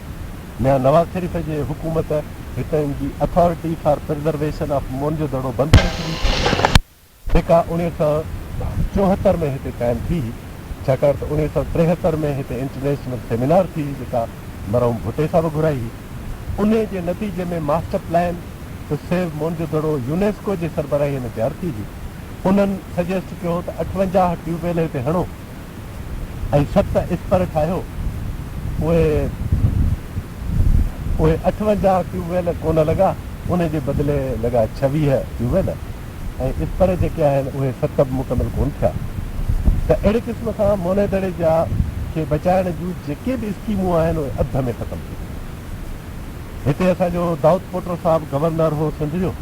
ميان نواز شريف جي حڪومت هتان جي authority for preservation of Mohenjo Daro بند ڪري ڇڏي. جيڪا 1974 ۾ هتي قائم ٿي هئي، ڇاڪاڻ ته 1973 ۾ هتي انٽرنيشنل سيمينار ٿي هئي جيڪا مرحوم ڀٽي صاحب گهرائي هئي. انهي جي نتيجي ۾ master plan to save Mohenjo Daro UNESCO جي سربراهيء ۾ تيار ٿي هئي. انهن سجيسٽ ڪيو هو ته 58 ٽيوب ويل هتي هڻو ۽ ست اسپر ٺاهيو. اهي اهي 58 ٽيوب ويل ڪونه لڳا، انهي جي بدلي لڳا 26 ٽيوب ويل. ۽ اسپر جيڪي آهن اهي ست به مڪمل ڪونه ٿيا ته اهڙي قسم سان موني دڙي جا کي بچائڻ جون جيڪي به اسڪيمون آهن اهي اڌ ۾ ختم ٿي ويون. هتي اسان جو دائود پوٽو صاحب گورنر هو سنڌ جو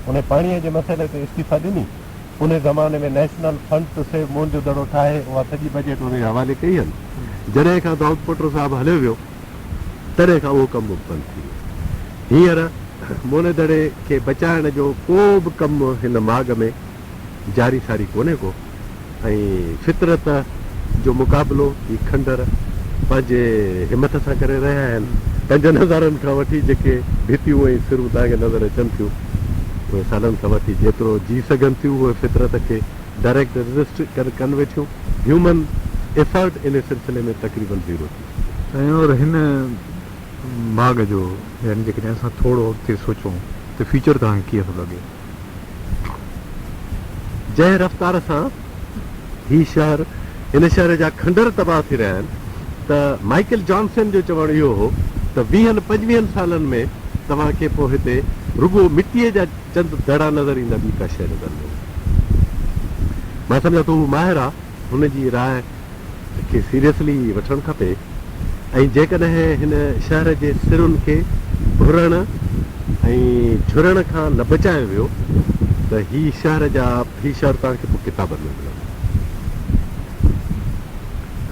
انهي پاڻيء جي مسئلي تي استعيفا ڏني انهي زماني ۾ national fund to save Mohenjo Daro ٺاهي اها سڄي بجيٽ انهي جي حوالي ڪئي هن جڏهن کان دائود پوٽو صاحب هليو ويو تڏهن کان اهو ڪم به بند ٿي ويو. هينئر موني دڙي کي بچائڻ جو ڪو به ڪم هن ماڳ ۾ جاري ساري ڪونهي ڪو ۽ فطرت جو مقابلو هي کنڊر پنهنجي همٿ سان ڪري رهيا آهن. پنجن هزارن کان وٺي جيڪي ڀتيون ۽ سرون توهان کي نظر اچن ٿيون اهي سالن کان وٺي جيترو جي سگهن ٿيون اهي فطرت کي ڊائريڪٽ ريزسٽ ڪن ويٺيون. هيومن ايفرٽ انهي سلسلي ۾ تقريبن زيرو ٿي چڪو. سائين اور هن ماڳ جو يعني جيڪڏهن اسان ٿورو اڳتي سوچون ته فيوچر توهان کي ڪيئن ٿو لڳي؟ جنهن رفتار سان هي شهر هن شهر جا کنڊر تباهه ٿي رهيا آهن ته مائيڪل جانسن جو چوڻ اهو هو ته ويهن پنجويهن سالن ۾ توهان کي پوء هتي رڳو مٽيء جا چند دڙا نظر ايندا ٻي ڪا شيء نظر نه ايندي. مان سمجهان ٿو هو ماهر آ هن جي راء کي سيريسلي وٺڻ کپي ۽ جيڪڏهن هن شهر جي سرن کي ڀرڻ ۽ جهرڻ کان نه بچايو ويو ته هي شهر جا هي شهر توهان کي پوء ڪتابن ۾ ملندو.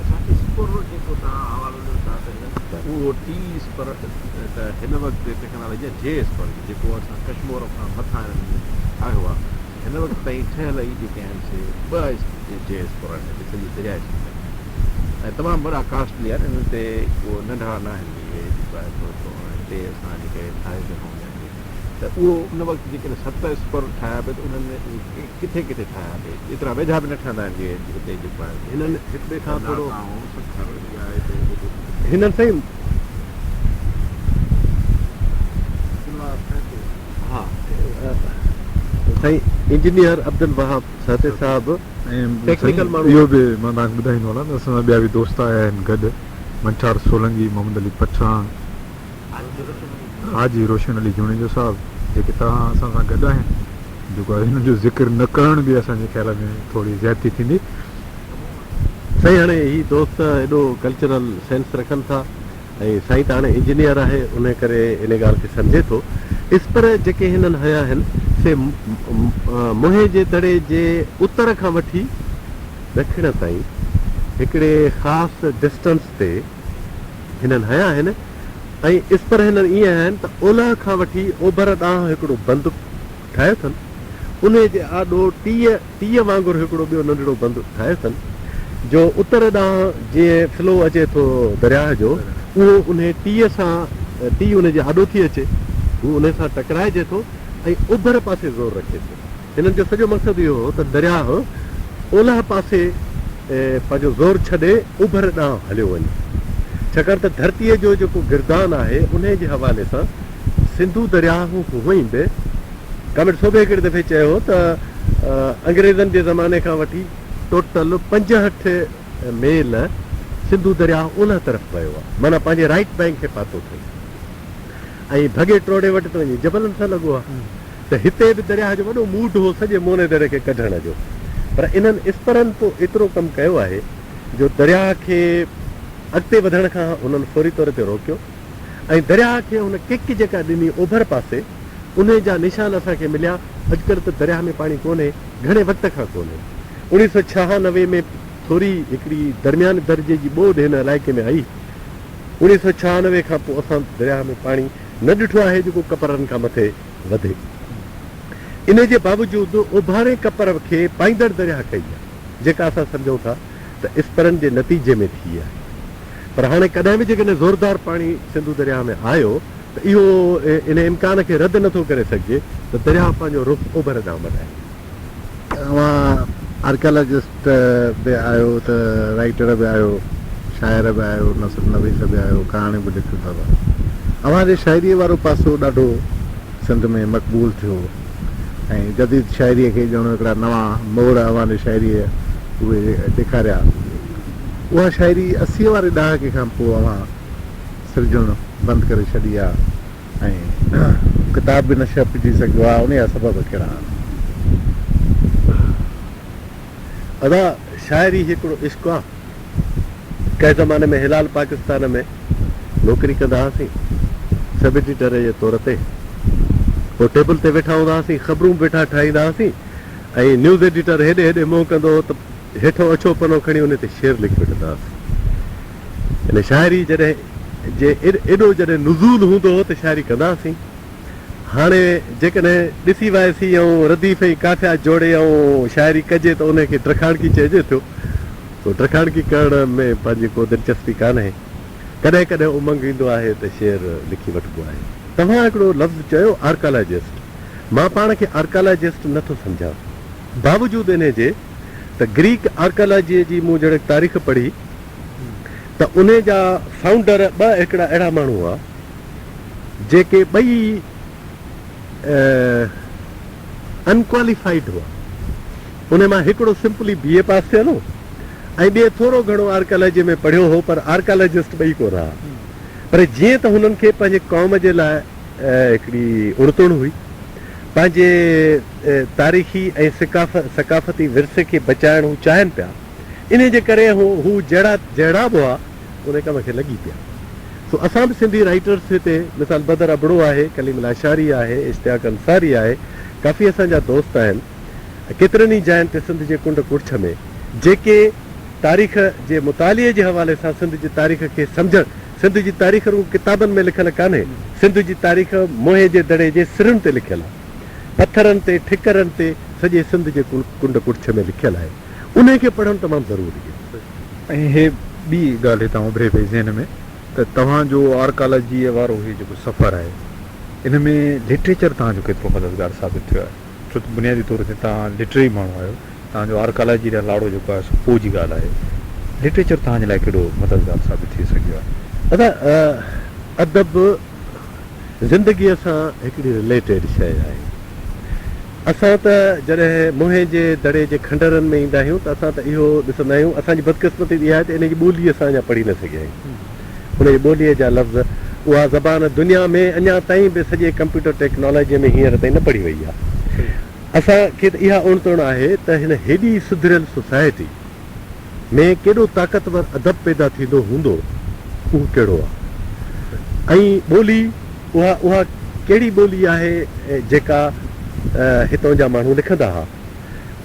اڇا اسپر جيڪو توهان حوالو ڏيو ٿا ته اهو ٽي اسپر ته هن وقت ٽيڪنالاجي جي اسپر جيڪو اسان ڪشمور کان مٿان هنن ٺاهيو آهي. هن وقت تائين ٺهيل ئي جيڪي آهن سي ٻه ٽي اسپر آهن هتي سڄي درياء سنڌ ۾ ۽ تمام وڏا ڪاسٽلي آهن انهن تي ڪو ننڍا نه آهن اهي جيڪو آهي ٿورو سو هتي اسان جيڪي ٺاهي سگهون يا ڪي ته اهو ان وقت جيڪڏهن ست اسپر ٺاهيا پئي ته انهن ۾ ڪٿي ڪٿي ٺاهيا پئي ايترا ويجها به نه ٺهندا آهن جيئن هتي جيڪو آهي هنن هڪ ٻئي کان ٿورو لاڙڪاڻو سکر يا هتي هنن سائين ها سائين انجنيئر عبدالوهاب سهتي صاحب ٽيڪنيڪل ماڻهو اهو به مان توهان کي ٻڌائيندو هلان ته اسان سان ٻيا به دوست آيا آهن گڏ منٺار سولنگي، محمد علي پٺاڻ، حاجي روشن علي جوڻيجو صاحب جيڪي توهان اسان سان گڏ آهن جيڪو آهي هنن جو ذڪر نه ڪرڻ به اسان جي خيال ۾ ٿوري زيادتي ٿيندي. سائين هاڻي هي دوست ايڏو ڪلچرل سينس رکن ٿا ۽ سائين ته هاڻي انجنيئر آهي انهي ڪري انهي ڳالهه کي سمجهي ٿو. اسپر جيڪي هنن هنيا آهن سي موهين جي دڙي جي اتر کان وٺي ڏکڻ تائين هڪڙي خاص ڊسٽنس تي هنن هنيا آهن ۽ اسپر هنن ائين هنيا آهن ته اولهه کان وٺي اوڀر ڏانهن هڪڙو بند ٺاهيو اٿن، انهي جي آڏو ٽيء ٽيء وانگر هڪڙو ٻيو ننڍڙو بند ٺاهيو اٿن، جو اتر ڏانهن جيئن فلو اچي ٿو درياهه جو، اهو انهي ٽيء سان، ٽي انهي جي آڏو ٿي اچي، هو انهي سان ٽڪرائجي ٿو ۽ اوڀر پاسي زور رکي ٿو. هنن جو سڄو مقصد اهو هو ته درياهه اولهه پاسي پنهنجو زور ڇڏي اوڀر ڏانهن هليو وڃي، ڇاڪاڻ ته ڌرتيء جو جيڪو گردان آهي، انهي جي حوالي سان سنڌو درياهه هونئن به ڪامريڊ سوڀي هڪڙي دفعي چيو هو ته انگريزن جي زماني کان وٺي ٽوٽل 65 ميل سنڌو درياهه اولهه طرف ويو آهي، معنيٰ پنهنجي رائيٽ بئنڪ کي پاتو اٿئي ۽ ڀڳي ٽوڙي وٽ ته وڃي جبلن سان لڳو آهي ته هتي به درياهه جو وڏو موڊ هو سڄي موني دڙي کي ڪڍڻ جو، پر انهن اسپرن پوء ايترو ڪم ڪيو آهي جو درياهه کي اڳتي وڌڻ کان هنن فوري طور تي روڪيو. ۽ درياهه کي هن ڪڪ جيڪا ڏني اوڀر پاسي، انهي جا نشان اسان کي مليا. اڄڪلهه ته درياهه ۾ پاڻي ڪونهي، گهڻي وقت کان ڪونهي. 1996 ۾ ٿوري هڪڙي درمياني درجي جي ٻوڏ هن علائقي ۾ آئي. 1996 کان پوء اسان درياهه ۾ پاڻي نه ڏٺو آهي جيڪو ڪپرن کان مٿي وڌي. انهي جي باوجود اوڀارين ڪپر کي پائيندڙ درياهه ڪئي آهي، جيڪا اسان سمجهون ٿا ته اسپرن جي نتيجي ۾ ٿي آهي. پر هاڻي ڪڏهن به جيڪڏهن زوردار پاڻي سنڌو درياهه ۾ آيو ته اهو ان امڪان کي رد نه ٿو ڪري سگهجي ته درياهه پنهنجو رخ اوڀر ڏانهن مٽائي. اوهان آرڪيالاجسٽ به آهيو ته رائيٽر به آهيو، شاعر به آهيو، نثر نويس به آهيو، ڪهاڻيون به لکيون اٿو. اوهان جي شاعريء وارو پاسو ڏاڍو سنڌ ۾ مقبول ٿيو ۽ جديد شاعريء کي ڄڻ هڪڙا نوان موڙ اوهان جي شاعريء اهي ڏيکاريا. اها شاعري اسيء واري ڏهاڪي کان پوء اوهان سرجڻ بند ڪري ڇڏي آ ۽ ڪتاب به نه ڇپجي سگهيو آ، انهيء جا سبب ڪهڙا آهن؟ ادا شاعري هڪڙو عشق آ. ڪنهن زماني ۾ هلال پاڪستان ۾ نوڪري ڪندا هئاسين سب ايڊيٽر جي طور تي. پوء ٽيبل تي ويٺا هوندا هئاسين، خبرون به ويٺا ٺاهيندا هئاسين ۽ نيوز ايڊيٽر هيڏي هيڏي منهن ڪندو هو ته هيٺون اڇو پنو کڻي ان تي شعر لکي وٺندا هئاسين. يعني شاعري جڏهن جي ايڏو جڏهن نزول هوندو هو ته شاعري ڪندا هئاسين. هاڻي جيڪڏهن ڏسي وائسي ۽ رديف ۽ قافيا جوڙي ۽ شاعري ڪجي ته ان کي ڊکاڻڪي چئجي ٿيو. سو ڊکاڻڪي ڪرڻ ۾ پنهنجي ڪو دلچسپي ڪانهي. ڪڏهن ڪڏهن امنگ ايندو آهي ته شعر لکي وٺبو آهي. توهان هڪڙو لفظ چيو آرڪالاجسٽ. مان پاڻ کي آرڪالاجسٽ نه ٿو سمجهان. باوجود انهي جي ته گريڪ آرڪالاجيء جي مون جهڙوڪ تاريخ پڙهي ته انهي جا فائونڊر ٻه هڪڙا اهڙا ماڻهو هئا جيڪي ٻئي انڪواليفائيڊ هئا. انهي مان هڪڙو سمپلي بي اي پاس ٿيل هو ۽ ٻئي ٿورو گهڻو آرڪالاجيء ۾ پڙهيو هو پر آرڪالاجسٽ ٻئي ڪونه هئا. پر جيئن ته هنن کي پنهنجي قوم جي لاء هڪڙي اڻتڻ هئي، پنهنجي تاريخي ۽ ثقافتي ورثي کي بچائڻ هو چاهين پيا، انهي جي ڪري هو جهڙا جهڙا به هئا، انهي ڪم کي لڳي پيا. سو اسان به سنڌي رائيٽرس هتي مثال بدر ابڙو آهي، ڪليم لاشاري آهي، اشتياق انصاري آهي، ڪافي اسان جا دوست آهن ڪيترن ئي جاين تي سنڌ جي ڪنڊ ڪڙڇ ۾ جيڪي تاريخ جي مطالعي جي حوالي سان سنڌ جي تاريخ کي سمجهڻ، سنڌ جي تاريخ رڳو ڪتابن ۾ لکيل ڪانهي، سنڌ جي تاريخ موهين جي دڙي جي سرن تي لکيل آهي. پٿرن تي، ٺڪرن تي سڄي سنڌ جي ڪنڊ ڪڙڇ ۾ لکيل آهي. انهي کي پڙهڻ تمام ضروري آهي. ۽ هي ٻي ڳالهه هتان اڀري پئي ذهن ۾ ته توهان جو آرڪالاجيء وارو هي جيڪو سفر آهي ان ۾ لٽريچر توهان جو ڪيترو مددگار ثابت ٿيو آهي؟ ڇو ته بنيادي طور تي توهان لٽرري ماڻهو آهيو، توهان جو آرڪالاجي ڏانهن لاڙو جيڪو آهي سو پوء جي ڳالهه آهي. لٽريچر توهان جي لاء ڪيڏو مددگار ثابت ٿي سگهيو آهي؟ ادا ادب زندگيء سان هڪڙي رليٽيڊ شيء آهي. اسان ته جڏهن موهين جي دڙي جي کنڊرن ۾ ايندا آهيون ته اسان ته اهو ڏسندا آهيون، اسان جي بدقسمتي اها آهي ته ان جي ٻولي اسان اڃا پڙهي نه سگهيا آهيون. ان جي ٻوليء جا لفظ، اها زبان دنيا ۾ اڃا تائين به سڄي ڪمپيوٽر ٽيڪنالاجيء ۾ هينئر تائين نه پڙهي وئي آهي. اسان کي ته اها اڻ تڻ آهي ته هن هيڏي سڌريل سوسائٽي ۾ ڪيڏو طاقتور ادب پيدا ٿيندو هوندو، اهو ڪهڙو آهي ۽ ٻولي اها اها ڪهڙي ٻولي آهي جيڪا هتون جا ماڻهو لکندا ها.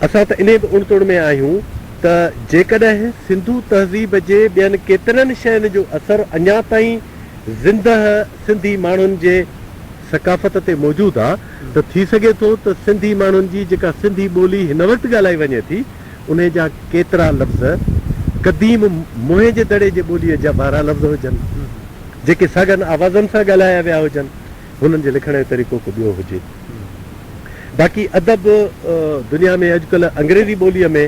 اسان ته انهي به اڻ تڻ ۾ آهيون ته جيڪڏهن سنڌو تهذيب جي ٻين ڪيترن شين جو اثر اڃا تائين زندهه سنڌي ماڻهن جي ثقافت تي موجود آ ته ٿي سگهي ٿو ته سنڌي ماڻهن جي جيڪا سنڌي ٻولي هن وقت ڳالهائي وڃي ٿي انهي جا ڪيترا لفظ قديم موهين جي دڙي جي ٻوليء جا وارا لفظ هجن، جيڪي ساڳن آوازن سان ڳالهايا ويا هجن، هنن جي لکڻ جو طريقو ڪو ٻيو هجي. باقي ادب دنيا ۾ اڄڪلهه انگريزي ٻوليء ۾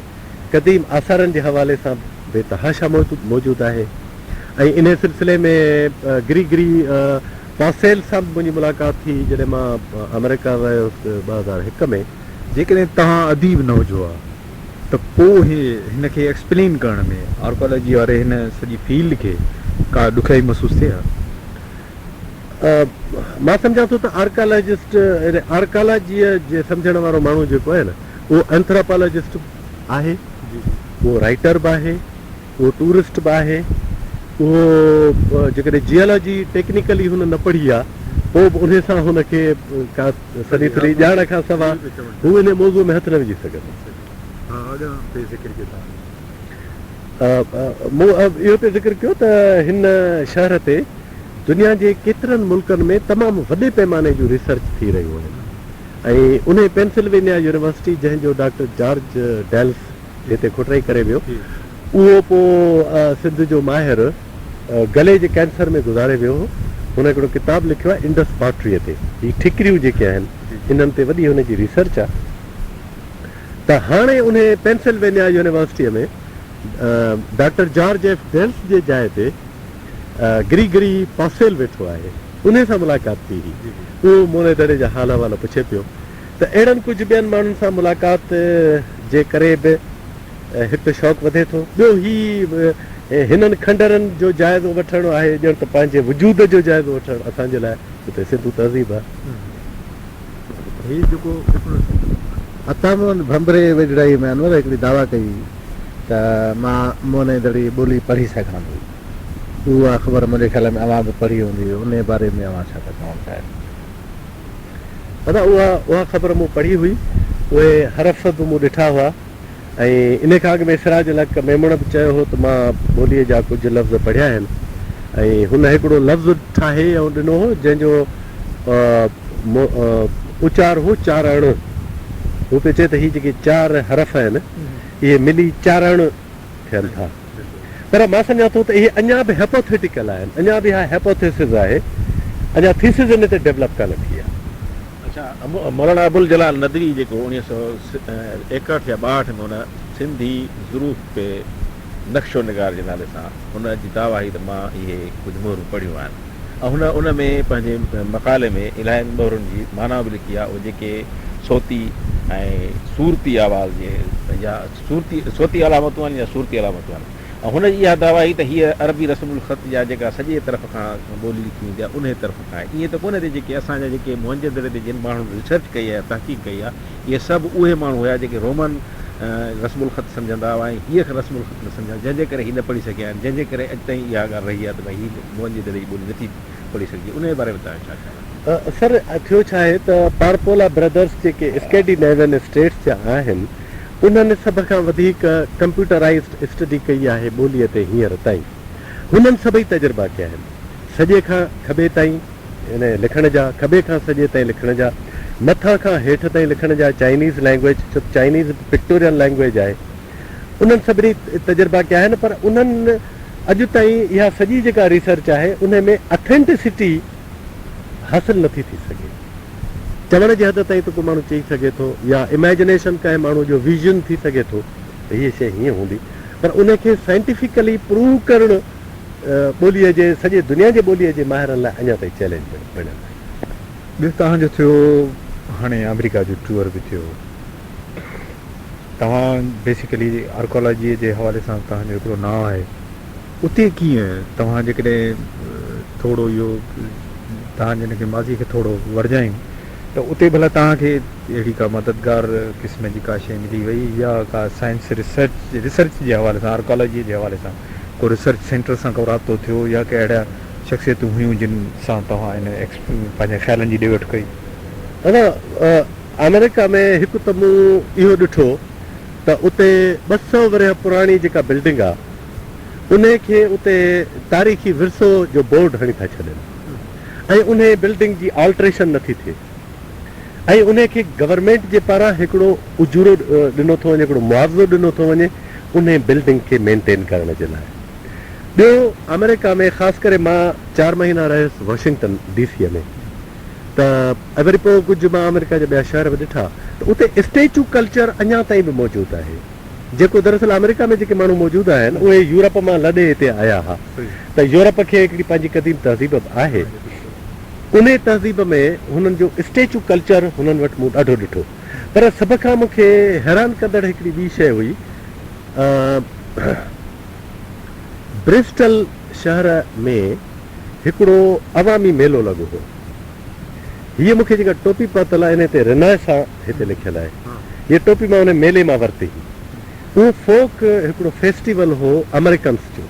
قديم آثارن جي حوالي سان بي تحاشا موجود آهي ۽ انهي سلسلي ۾ گريگري پاسيل سان به منهنجي ملاقات ٿي جڏهن مان آمريڪا ويو هوس 2001 ۾. جيڪڏهن توهان اديب نه هجو ها ته پوء هن کي ايڪسپلين ڪرڻ ۾ آرڪيالاجي واري هن سڄي فيلڊ کي ڪا ڏکيائي محسوس ٿئي ها؟ مان سمجهان ٿو ته آرڪيالاجسٽ يعني آرڪيالاجيء جي سمجهڻ وارو ماڻهو جيڪو آهي نه اهو اينٿراپالاجسٽ به آهي، اهو رائيٽر به آهي، اهو ٽوئرسٽ به آهي، اهو جيڪڏهن جيالاجي ٽيڪنيڪلي هن نه پڙهي آ پوء به انهي سان هن کي ڪا سري ٿري ڄاڻ کان سوا هو انهي موضوع ۾ هٿ نه وجهي سگهندو. مون اهو پئي ذڪر ڪيو ته هن شهر تي دنيا جي ڪيترن ملڪن ۾ تمام وڏي پيماني جون ريسرچ ٿي رهيون آهن ۽ انهي پينسلوينيا يونيورسٽي جنهن جو ڊاڪٽر جارج ڊيلس هتي کوٽائي ڪري ويو اهو پوء سنڌ جو ماهر گلي جي ڪينسر ۾ گذاري ويو هو. هن هڪڙو ڪتاب لکيو آهي انڊس پاٽريء تي. هي ٺڪريون جيڪي آهن انهن تي وڏي هن جي ريسرچ آهي ته هاڻي انهي پينسلوينيا يونيورسٽيء ۾ ڊاڪٽر جارج ايف ڊيلس جي جاء تي گريگري پاسيل ويٺو آهي. انهي سان ملاقات ٿي هئي. اهو موني دڙي جا حال احوال پڇي پيو ته اهڙن ڪجهه ٻين ماڻهن سان ملاقات جي ڪري به هڪ ته شوق وڌي ٿو، ٻيو هي هنن کنڊرن جو جائزو وٺڻ آهي ڄڻ ته پنهنجي وجود جو جائزو وٺڻ اسان جي لاء هتي سنڌو تهذيب آهي. هي جيڪو هڪڙو. عطا محمد ڀنڀري ويجهڙائيء ۾ انور هڪڙي دعويٰ ڪئي ته مان موهن دڙي ٻولي پڙهي سگهان ٿو. اها خبر منهنجي خيال ۾ اوهان به پڙهي هوندي. انهيء باري ۾ اوهان ڇا ٿا چوڻ چاهيو؟ ادا اها اها خبر مون پڙهي هئي. اهي حرف به مون ڏٺا هئا ۽ انهي کان اڳ ۾ سراج الحق ميمڻ به چيو هو ته مان ٻوليء جا ڪجهه لفظ پڙهيا آهن ۽ هن هڪڙو لفظ ٺاهي ۽ ڏنو هو جنهن جو اچار هو چارڻ. هو پيو چئي ته هي جيڪي چار حرف آهن اهي ملي چارڻ ٿين ٿا. پر مان سمجهان ٿو ته اهي اڃا به هيپوٿيٽيڪل آهن، اڃا به اها هيپوٿيسز آهي، اڃا ٿيسز ان تي ڊيولپ ڪانه ٿي آهي. اڇا مولانا ابوالجلال ندوي جيڪو 1961 يا 62 ۾ هن سنڌي ظروف پي نقش و نگار جي نالي سان هن جي دعويٰ هئي ته مان اهي ڪجهه مهرون پڙهيون آهن ۽ هن ان ۾ پنهنجي مقالي ۾ الاهين مهرن جي معنيٰ به لکي آهي اهي جيڪي صوتي ۽ صورتي آواز جي يا صورتي صوتي علامتون آهن يا صورتي علامتون آهن ۽ هن جي اها دعويٰ هئي ته هيء عربي رسم الخط يا جيڪا سڄي طرف کان ٻولي لکي ويندي آهي انهيء طرف کان آهي. ائين ته ڪونهي ته جيڪي اسان جا جيڪي موهن جي دڙي تي جن ماڻهن ريسرچ ڪئي آهي يا تحقيق ڪئي آهي اهي سڀ اهي ماڻهو هيا جيڪي رومن رسم الخط سمجهندا هئا ۽ هيء رسم الخط نه سمجهندا جنهن جي ڪري هي نه پڙهي سگهيا آهن جنهن جي ڪري اڄ تائين اها ڳالهه رهي آهي ته ڀئي هي موهن جي دڙي جي ٻولي نٿي پڙهي سگهجي انهيء باري ۾ توهان جو ڇا خيال آهي؟ سر ٿيو ڇا آهي ته پارپولا برادرس جيڪي اسڪينڊينيوين اسٽيٽس جا آهن انهن سڀ کان وڌيڪ ڪمپيوٽرائيزڊ اسٽڊي ڪئي آهي ٻوليء تي هينئر تائين. هنن سڀئي تجربا ڪيا آهن. سڄي کان کٻي تائين يعني لکڻ جا، کٻي کان سڄي تائين لکڻ جا، مٿان کان هيٺ تائين لکڻ جا چائنيز لينگويج ڇو ته چائنيز به پڪٽوريل لينگويج آهي انهن سڀني تجربا ڪيا آهن پر انهن اڄ تائين اها سڄي جيڪا ريسرچ آهي انهي ۾ اٿينٽسٽي حاصل نٿي ٿي سگهي. چوڻ جي حد تائين ته ڪو ماڻهو چئي سگهي ٿو يا اميجنيشن ڪنهن ماڻهو جو ويزن ٿي سگهي ٿو ته هيء شيء هيئن هوندي پر انهي کي سائنٽيفڪلي پروو ڪرڻ ٻوليء جي سڄي دنيا جي ٻوليء جي ماهرن لاء اڃا تائين چئلينج بڻيل آهي. ٻيو توهان جو ٿيو هاڻي آمريڪا جو ٽوئر به ٿيو توهان بيسيڪلي آرڪالاجيء جي حوالي سان توهان جو هڪڙو نانء آهي اتي ڪيئن توهان جيڪڏهن ٿورو اهو توهان جن کي ماضي کي ٿورو ورجايون ته اتي ڀلا توهان کي اهڙي ڪا مددگار قسم جي ڪا شيء ملي وئي يا ڪا سائنس ريسرچ ريسرچ جي حوالي سان آرڪالاجيء جي حوالي سان ڪو ريسرچ سينٽر سان ڪو رابطو ٿيو يا ڪي اهڙا شخصيتون هيون جن سان توهان ان پنهنجي خيالن جي ڏي وٺ ڪئي؟ ادا آمريڪا ۾ هڪ ته مون اهو ڏٺو ته اتي 200 ورهيه پراڻي جيڪا بلڊنگ آ انهي کي اتي تاريخي ورثو جو بورڊ هڻي ٿا ڇڏين ۽ انهي بلڊنگ جي آلٽريشن نٿي ٿئي ۽ انهي کي گورنمينٽ جي پاران هڪڙو اجورو ڏنو ٿو وڃي هڪڙو معاوضو ڏنو ٿو وڃي انهي بلڊنگ کي مينٽين ڪرڻ جي لاء. ٻيو آمريڪا ۾ خاص ڪري مان چار مهينا رهيس واشنگٽن ڊي سيء ۾ ته ۽ وري پوء ڪجهه مان آمريڪا جا ٻيا شهر به ڏٺا ته اتي اسٽيچو ڪلچر اڃا تائين به موجود آهي جيڪو دراصل آمريڪا ۾ جيڪي ماڻهو موجود آهن اهي يورپ مان لڏي هتي آيا ها ته يورپ کي هڪڙي پنهنجي قديم تهذيب به آهي انهي تهذيب ۾ هنن جو اسٽيچو ڪلچر هنن وٽ مون ڏاڍو ڏٺو پر سڀ کان مون کي حيران ڪندڙ هڪڙي ٻي شيء هئي برسٽل شهر ۾ هڪڙو عوامي ميلو لڳو هو. هيء مون کي جيڪا ٽوپي پاتل آهي، انهيء تي رينائسان هتي لکيل آهي. هيء ٽوپي مان انهيء ميلي مان ورتي هئي. اهو فوڪ هڪڙو فيسٽيول هو آمريڪنس جو.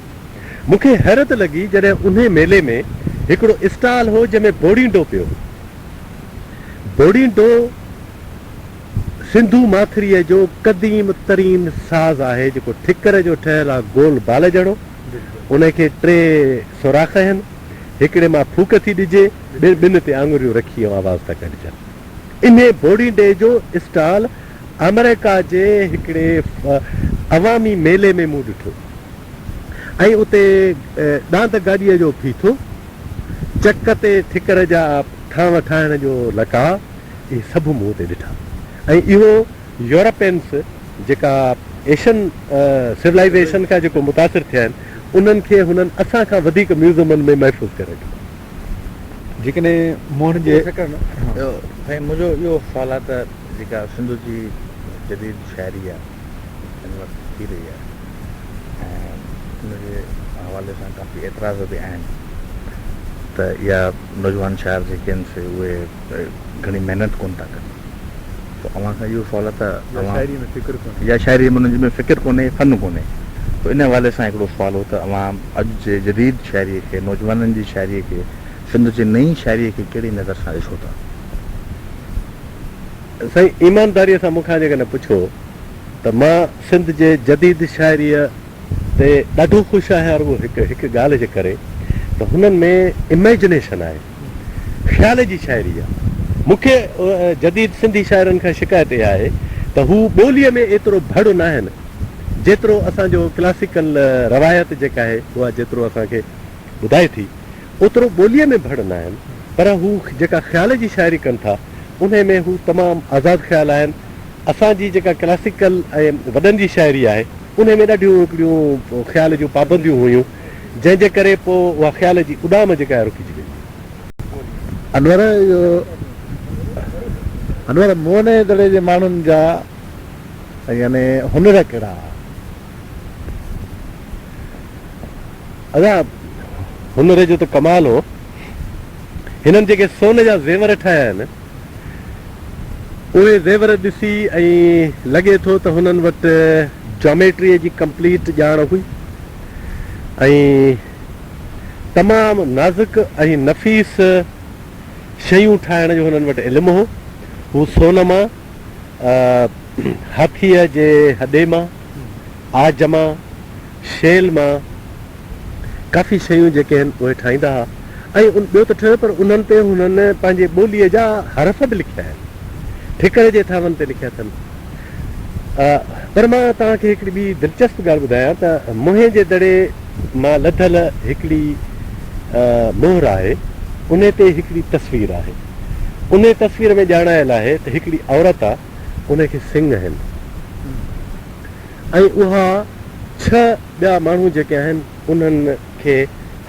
مون کي حيرت لڳي جڏهن انهيء ميلي ۾ هڪڙو اسٽال هو جنهن ۾ بوڙينڊو پيو هو. بوڙينڊو سنڌو ماٿريء جو قديم ترين ساز آهي، جيڪو ٺڪر جو ٺهيل آهي، گول بال جهڙو. ان کي ٽي سوراخ آهن. هڪڙي مان ڦوڪ ٿي ڏجي، ٻن تي آڱريون رکي ۽ آواز ٿا ڪڍجن. انهي بوڙينڊي جو اسٽال آمريڪا جي هڪڙي عوامي ميلي ۾ مون ڏٺو ۽ اتي ڏاند گاڏيء جو ڦيٿو، چڪ تي ٺڪر جا ٿانو ٺاهڻ جو لقاء، اهي سڀ مون اتي ڏٺا ۽ اهو يورپينس جيڪا ايشن سولائيزيشن کان جيڪو متاثر ٿيا آهن انهن کي هنن اسان کان وڌيڪ ميوزمن ۾ محفوظ ڪري رکيو آهي. جيڪڏهن موهن جي. سائين منهنجو اهو سوال آهي ته جيڪا سنڌ جي جديد شاعري آهي هن وقت ٿي رهي آهي ۽ ان جي حوالي سان ڪافي اعتراض به آهن ته اها نوجوان شاعر جيڪي آهن سي اهي گهڻي محنت ڪونه ٿا ڪن پوء اوهان کان اهو سوال آهي ته اوهان شاعري ۾ فڪر ڪونهي يا شاعري ۾ انهن جي ۾ فڪر ڪونهي فن ڪونهي پوء ان حوالي سان هڪڙو سوال هو ته اوهان اڄ جي جديد شاعري کي نوجوانن جي شاعري کي سنڌ جي نئين شاعري کي ڪهڙي نظر سان ڏسو ٿا؟ سائين ايمانداريء سان مون کان جيڪڏهن پڇو ته مان سنڌ جي جديد شاعريء تي ڏاڍو خوش آهيان رڳو هڪ هڪ ڳالهه جي ڪري ته هنن ۾ اميجنيشن آهي. خيال جي شاعري آ. مون کي جديد سنڌي شاعرن کان شڪايت اها آهي ته هو ٻوليء ۾ ايترو ڀڙ ناهن جيترو اسان جو ڪلاسيڪل روايت جيڪا آهي اها جيترو اسان کي ٻڌائي ٿي اوترو ٻوليء ۾ ڀڙ ناهن پر هو جيڪا خيال جي شاعري ڪن ٿا انهي ۾ هو تمام آزاد خيال آهن. اسان جي جيڪا ڪلاسيڪل ۽ وڏن جي شاعري آهي انهي ۾ ڏاڍيون هڪڙيون خيال جون پابنديون هيون. جنهن جي ڪري پوء اها خيال جي اڏام جيڪا آهي رڪجي ويندي. انور اهو انور موهن جي دڙي جي ماڻهن جا يعني هنر ڪهڙا هئا؟ ادا هنر جو ته ڪمال هو. هنن جيڪي سون جا زيور ٺاهيا آهن اهي زيور ڏسي ائين لڳي ٿو ته هنن وٽ جاميٽريء جي ڪمپليٽ ڄاڻ هئي ۽ تمام نازڪ ۽ نفيس شيون ٺاهڻ جو هنن وٽ علم هو. هو سون مان، هاٿيء جي هڏي مان، عاج مان، شيل مان ڪافي شيون جيڪي آهن اهي ٺاهيندا ها ۽ ٻيو ته ٺهيو پر انهن تي هنن پنهنجي ٻوليء جا حرف به لکيا آهن. ٺڪر جي ٿانون تي لکيا اٿن. پر مان توهان کي هڪڙي ٻي دلچسپ ڳالهه ٻڌايان ته موهين جي دڙي مان لڌل هڪڙي مهر آهي، انهي تي هڪڙي تصوير آهي. انهي تصوير ۾ ڄاڻايل آهي ته هڪڙي عورت آ، انهي کي سڱ آهن ۽ اها ڇهه ٻيا ماڻهو جيڪي آهن انهن کي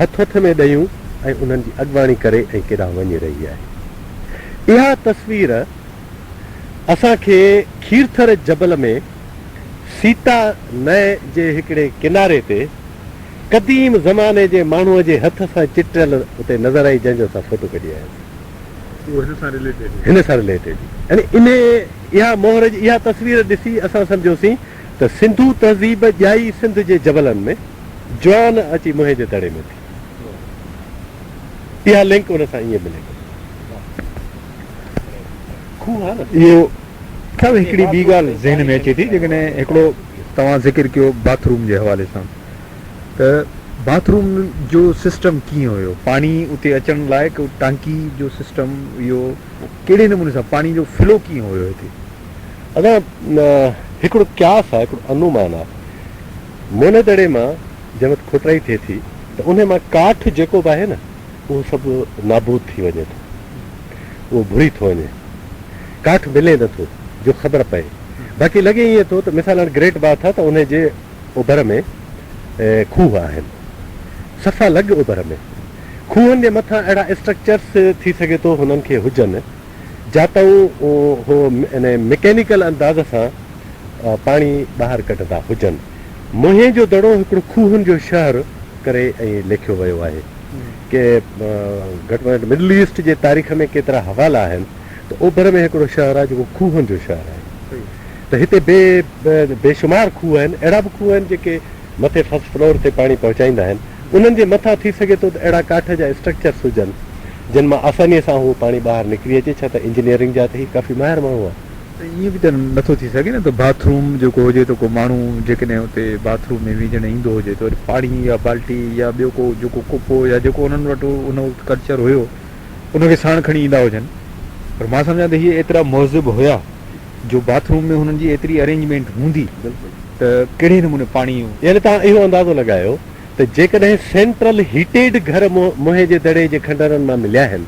هٿ هٿ ۾ ڏيون ۽ انهن جي اڳواڻي ڪري ۽ ڪيڏانهن وڃي رهي آهي. اها تصوير اسان کي کيرٿر جبل ۾ سيتا نئه جي هڪڙي ڪناري تي قديم زماني جي ماڻهوء جي هٿ سان چٽيل اتي نظر آئي جنهن جو اسان فوٽو ڪڍي آياسين. اهو هن سان رليٽيڊ هئي. هن سان رليٽيڊ هئي. يعني انهي اها مهر جي اها تصوير ڏسي اسان سمجهيوسين ته سنڌو تهذيب ڄائي سنڌ جي جبلن ۾، جوان اچي موهين جي دڙي ۾ ٿي. اها لنڪ ان سان ائين ملي ٿي. کوهه آهي نه. اهو صاحب هڪڙي ٻي ڳالهه ذهن ۾ اچي ٿي جيڪڏهن هڪڙو توهان ذڪر ڪيو باٿ روم جي حوالي سان ته باٿ روم جو سسٽم ڪيئن هيو پاڻي اتي اچڻ لاء ڪو ٽانڪي جو سسٽم اهو ڪهڙي نموني سان پاڻي جو فلو ڪيئن هيو هتي؟ ادا هڪڙو قياس آهي هڪڙو انومان آهي موهن دڙي مان جنهن وقت کوٽرائي ٿئي ٿي ته انهي مان ڪاٺ جيڪو به آهي نه اهو سڀ نابود ٿي وڃي ٿو، اهو ڀري ٿو وڃي، ڪاٺ ملي نه ٿو جو خبر پئي. باقي لڳي ائين ٿو ته مثال هاڻ گريٽ باٿ آهي ته انهي جي اوڀر ۾ کوهه آهن، صفا لڳ اوڀر ۾ کوهن جي مٿان اهڙا اسٽرڪچرس ٿي سگهي ٿو هنن کي هجن جاتئون هو انهي مڪينيڪل انداز سان پاڻي ٻاهر ڪڍندا هجن. موهين جو دڙو هڪڙو کوهن جو شهر ڪري ائين ليکيو ويو آهي. ڪي گهٽ ۾ گهٽ مڊل ايسٽ جي تاريخ ۾ ڪيترا حوالا آهن ته اوڀر ۾ هڪڙو شهر آهي جيڪو کوهن جو شهر آهي ته هتي بي بيشمار کوهه آهن اهڙا به کوهه آهن جيڪي مٿي فرسٽ فلور تي پاڻي پهچائيندا آهن انهن جي مٿان ٿي سگهي ٿو ته اهڙا ڪاٺ جا اسٽرڪچرس هجن جن مان آسانيء سان اهو پاڻي ٻاهر نڪري اچي ڇا ته انجنيئرنگ جا ته هي ڪافي ماهر ماڻهو هئا. ته ائين به ته نٿو ٿي سگهي نه ته باٿ روم جيڪو هجي ته ڪو ماڻهو جيڪڏهن اتي باٿ روم ۾ وينجهڻ ايندو هجي ته وري پاڻي يا بالٽي يا ٻيو ڪو جيڪو ڪوپو يا جيڪو انهن وٽ ان وقت ڪلچر هيو ان کي ساڻ کڻي ايندا هجن پر مان سمجهان ته هي ايترا مهذب هيا جو باٿ روم ۾ هنن جي ايتري ارينجمينٽ هوندي ته ڪهڙي نموني پاڻي. يعني توهان اهو اندازو لڳايو ته جيڪڏهن سينٽرل هيٽيڊ گهر موهين جي دڙي جي کنڊرن مان مليا آهن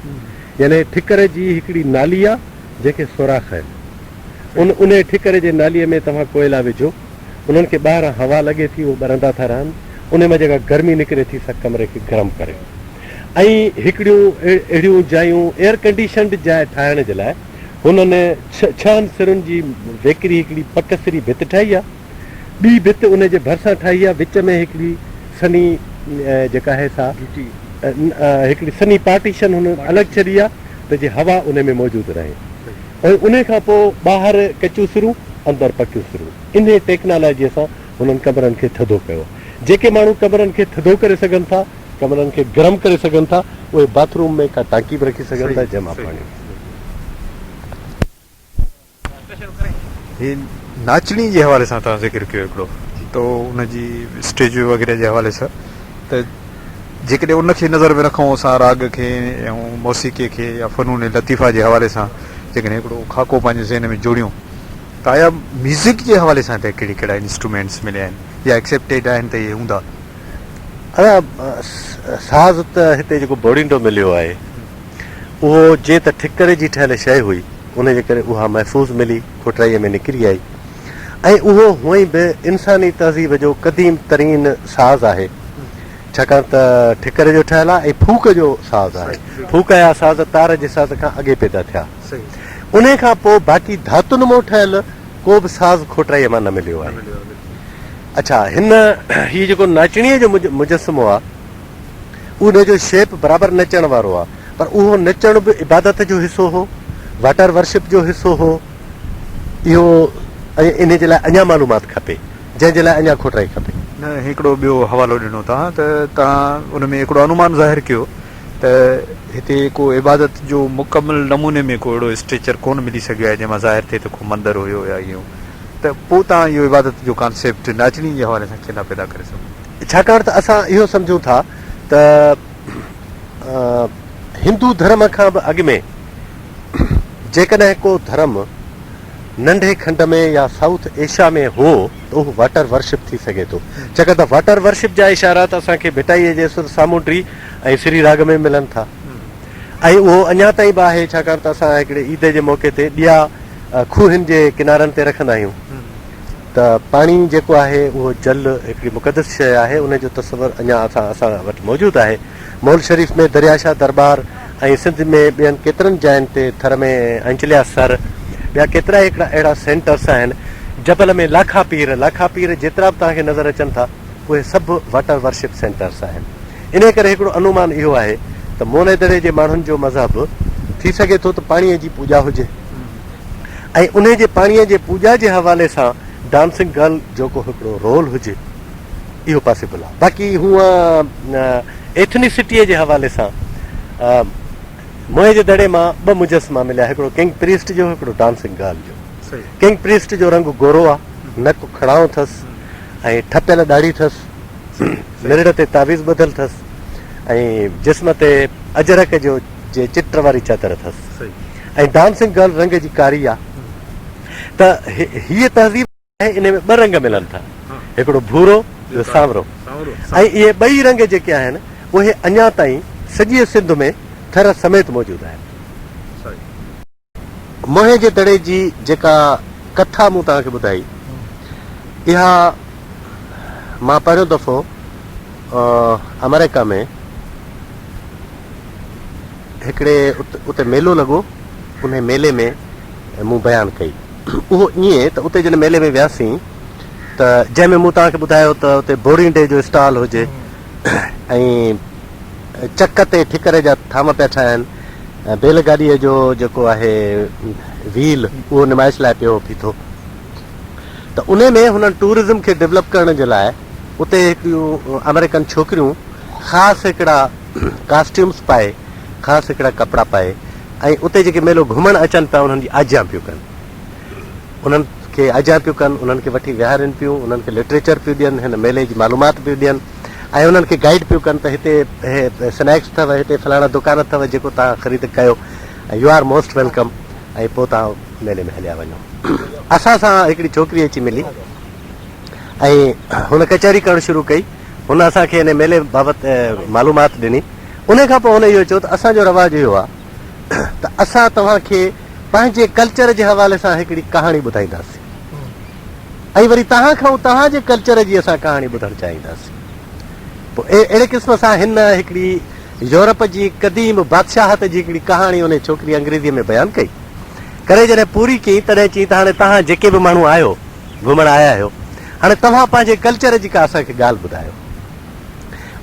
يعني ٺڪر جي هڪڙي نالي آ جنهن کي سوراخ آهن. ان انهيء ٺڪر جي ناليء ۾ توهان ڪوئلا وجهو. انهن کي ٻاهران هوا لڳي ٿي، اهو ٻرندا ٿا رهن. انهيء مان جيڪا گرمي نڪري ٿي، سا ڪمري کي گرم ڪري ٿي. ۽ هڪڙيون اهڙيون جايون ايئر ڪنڊيشنڊ جاء ٺاهڻ جي لاء هنن ڇهن سرن جي ويڪري هڪڙي پڪ سري ڀت ٺاهي آهي. ٻي ڀت ان جي ڀرسان ٺاهي آهي. وچ ۾ هڪڙي سنهي جيڪا آهي سا هڪڙي سنهي پارٽيشن هنن الڳ ڇڏي آهي. ته جي هوا انهي ۾ موجود رهي ۽ انهي کان پوء ٻاهر ڪچيون سرون اندر پڪيون سرون انهي ٽيڪنالاجيء سان هنن ڪمرن کي ٿڌو ڪيو. جيڪي ماڻهو ڪمرن کي ٿڌو ڪري سگهن ٿا، ڪمرن کي گرم ڪري سگهن ٿا، اهي باٿ روم ۾ ڪا ٽانڪي به رکي سگهن ٿا جنهن مان پاڻي. هي ناچڻي جي حوالي سان توهان ذڪر ڪيو هڪڙو ته ان جي اسٽيچو وغيره جي حوالي سان ته جيڪڏهن ان کي نظر ۾ رکون اسان راڳ کي ۽ موسيقي کي يا فنون لطيفه جي حوالي سان جيڪڏهن هڪڙو خاڪو پنهنجي ذهن ۾ جوڙيون ته آيا ميوزڪ جي حوالي سان هتي ڪهڙي ڪهڙا انسٽرومينٽس مليا آهن يا ايڪسيپٽيڊ آهن ته اهي هوندا. ادا ساز ته هتي جيڪو بوڙينڊو مليو آهي اهو جيئن ته ٺڪر جي ٺهيل شيء هئي، ان جي ڪري اها محفوظ ملي، کوٽرائيء ۾ نڪري آئي ۽ اهو هونئن به انساني تهذيب جو قديم ترين ساز آهي، ڇاڪاڻ ته ٺڪر جو ٺهيل آهي ۽ ڦوڪ جو ساز آهي. ڦوڪ جا ساز تار جي ساز کان اڳي پيدا ٿيا. انهيء کان پوء باقي ڌاتن مان ٺهيل ڪو به ساز کوٽرائيء مان نه مليو آهي. اڇا هن هي جيڪو ناچڻيء جو مجسمو آهي، ان جو شيپ برابر نچڻ وارو آ پر اهو نچڻ به عبادت جو حصو هو، واٽر ورشپ جو حصو هو، اهو ۽ انهي جي لاء اڃا معلومات کپي، جنهن جي لاء اڃا کوٽرائي کپي. نه هڪڙو ٻيو حوالو ڏنو توهان ته توهان ان ۾ هڪڙو انومان ظاهر ڪيو ته هتي ڪو عبادت جو مڪمل نموني ۾ ڪو اهڙو اسٽريچر ڪونه ملي سگهيو آهي جنهن مان ظاهر ٿئي ته ڪو مندر هيو يا اهو ته پوء توهان اهو عبادت جو ڪانسيپٽ ناچڻي جي حوالي سان ڪيئن ٿا پيدا ڪري سگهو؟ ڇاڪاڻ ته اسان اهو سمجهون ٿا ته هندو ڌرم کان به اڳ ۾ جيڪڏهن ڪو ڌرم ننڍي کنڊ ۾ يا سائوٿ ايشيا ۾ هو ته اهو واٽر ورشپ ٿي سگهي ٿو. ڇاڪاڻ ته واٽر ورشپ جا اشارا ته اسان کي ڀٽائيء جي سر سامونڊي ۽ سري راڳ ۾ ملن ٿا ۽ اهو اڃا تائين به آهي ڇاڪاڻ ته اسان هڪڙي عيد جي موقعي تي ڏيئا کوهن جي ڪنارن تي رکندا آهيون ته پاڻي جيڪو آهي اهو جل هڪڙي مقدس شيء آهي ان جو تصور اڃا اسان اسان وٽ موجود آهي. مول شريف ۾ دريا شاهه درٻار ۽ سنڌ ۾ ٻين ڪيترن جاين تي ٿر ۾ انچليا سر ٻيا ڪيترائي هڪڙا اهڙا سينٽرس آهن جبل ۾ لاکا پير لاکا پير جيترا به توهان کي نظر اچن ٿا اهي سڀ واٽر ورشپ سينٽرس آهن انهي ڪري هڪڙو انومان اهو آهي ته موني دڙي جي ماڻهن جو مذهب ٿي سگهي ٿو ته پاڻي جي پوڄا هجي ۽ انهي جي پاڻي جي پوڄا جي حوالي سان ڊانسنگ گرل جو ڪو هڪڙو رول هجي. اهو پاسيبل آهي. باقي هونء ايٿنيسٽيء جي حوالي سان موهين جي دڙي مان ٻه مجسما مليا، هڪڙو ڪنگ پريسٽ جو، هڪڙو ڊانسنگ گرل جو. ڪنگ پريسٽ جو رنگ گورو آهي، نڪ کڙائو اٿس ۽ ٺپيل ڏاڙهي اٿس، نرڙ تي تعويذ ٻڌل اٿس ۽ جسم تي اجرڪ جو جي چٽ واري چادر اٿس ۽ ڊانسنگ گرل رنگ جي ڪاري آهي ته هيء تهذيب آهي انهي ۾ ٻه رنگ ملن ٿا هڪڙو ڀورو ٻيو سانورو ۽ اهي ٻئي رنگ جيڪي آهن اهي اڃا تائين سڄيء سنڌ ۾ ٿر سميت موجود آهن. موهين جي دڙي جي جيڪا ڪٿا مون توهان کي ٻڌائي اها مان پهريون دفعو آمريڪا ۾ هڪڙي اتي ميلو لڳو انهي ميلي ۾ مون بيان ڪئي. اهو ائين ته اتي جڏهن ميلي ۾ وياسين ته جنهن ۾ مون توهان کي ٻڌايو ته اتي بورينڊي جو اسٽال هجي ۽ چڪ تي ٺڪر جا ٿانو پيا ٺاهن ۽ بيل گاڏيء جو جيڪو آهي ويل اهو نمائش لاء پيو بيٺو ته انهي ۾ هنن ٽوئرزم کي ڊولپ ڪرڻ جي لاء اتي هڪڙيون آمريڪن ڇوڪريون خاص هڪڙا ڪاسٽيومس پائي خاص هڪڙا ڪپڙا پائي ۽ اتي جيڪي ميلو گهمڻ اچن پيا انهن جي آجيان پيون ڪن. انهن کي آجيان پيون ڪن، انهن کي وٺي ويهارين پيون، انهن کي لٽريچر پيون ڏين، هن ميلي جي معلومات پيون ڏين ۽ انهن کي گائيڊ پيون ڪن ته هتي اهي سنيڪس اٿو، هتي فلاڻا دڪان اٿو جيڪو توهان خريد ڪيو ۽ يو آر موسٽ welcome ۽ پوء توهان ميلي ۾ هليا وڃو. اسان سان هڪڙي ڇوڪري اچي ملي ۽ هن ڪچهري ڪرڻ شروع ڪئي. هن اسان کي ان ميلي بابت معلومات ڏني. انهي کان پوء هن اهو چيو ته اسان جو رواج اهو آهي ته اسان توهان کي پنهنجي ڪلچر جي حوالي سان هڪڙي ڪهاڻي ٻڌائينداسين ۽ وري توهان کان توهان جي ڪلچر جي اسان ڪهاڻي ٻڌڻ چاهينداسين. پوء اهڙي قسم سان هن هڪڙي يورپ جي قديم بادشاهت جي هڪڙي ڪهاڻي انهي ڇوڪري انگريزيء ۾ بيان ڪئي. ڪري جڏهن پوري ڪيائين تڏهن چيائين ته هاڻي توهان جيڪي به ماڻهو آهيو گهمڻ آيا آهيو هاڻي توهان پنهنجي ڪلچر جي ڪا اسان کي ڳالهه ٻڌايو.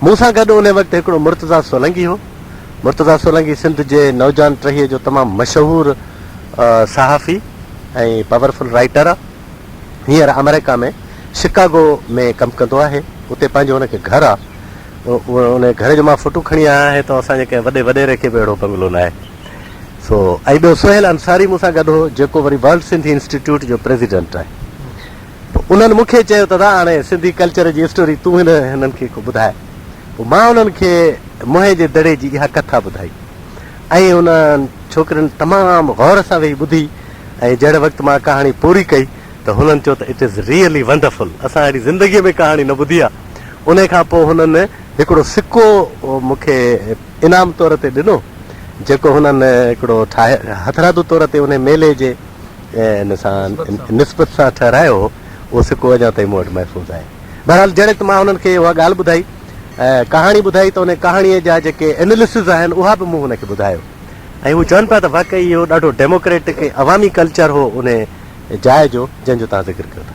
مون سان گڏ انهي وقت هڪڙو مرتضيٰ سولنگي هو. مرتضيٰ سولنگي سنڌ جي نوجوان ٽهيء جو تمام مشهور صحافي ۽ پاورفل رائيٽر آ. هينئر آمريڪا ۾ شڪاگو ۾ ڪم ڪندو آهي. اتي پنهنجو هن کي گهر آ. انهي گهر جو مان فوٽو کڻي آيو آهيان ته اسان جي ڪنهن وڏي وڏيري کي به اهڙو بنگلو ناهي. سو ۽ ٻيو سهيل انصاري مون سان گڏ هو جيڪو وري ورلڊ سنڌي انسٽيٽيوٽ جو پريزيڊنٽ آهي. پوء انهن مون کي چيو ته ادا هاڻي سنڌي ڪلچر جي اسٽوري تون هن هنن کي ڪو ٻڌاء. پوء مان انهن کي موهين جي دڙي جي اها ڪٿا ٻڌائي ۽ انهن ڇوڪرين تمام غور سان ويهي ٻڌي ۽ جهڙي وقت مان ڪهاڻي پوري ڪئي ته هنن چيو ته it is really wonderful اسان اهڙي زندگيء ۾ ڪهاڻي نه ٻڌي آهي. انهي کان پوء هنن هڪڙو سڪو مون کي انعام طور تي ڏنو جيڪو هنن هڪڙو ٺاهي هٿرادو طور تي انهي ميلي جي ان سان نسبت سان ٺهرايو هو، اهو سڪو اڃا تائين مون وٽ محفوظ آهي. بهرحال جهڙي ته مان هنن کي اها ڳالهه ٻڌائي، ڪهاڻي ٻڌائي ته ان ڪهاڻيء جا جيڪي اناليسز آهن اها به مون هن کي ٻڌايو ۽ هو چون پيا ته واقعي اهو ڏاڍو ڊيموڪريٽڪ ۽ عوامي ڪلچر هو ان جاء جو جنهن جو توهان ذڪر ڪيو ٿا.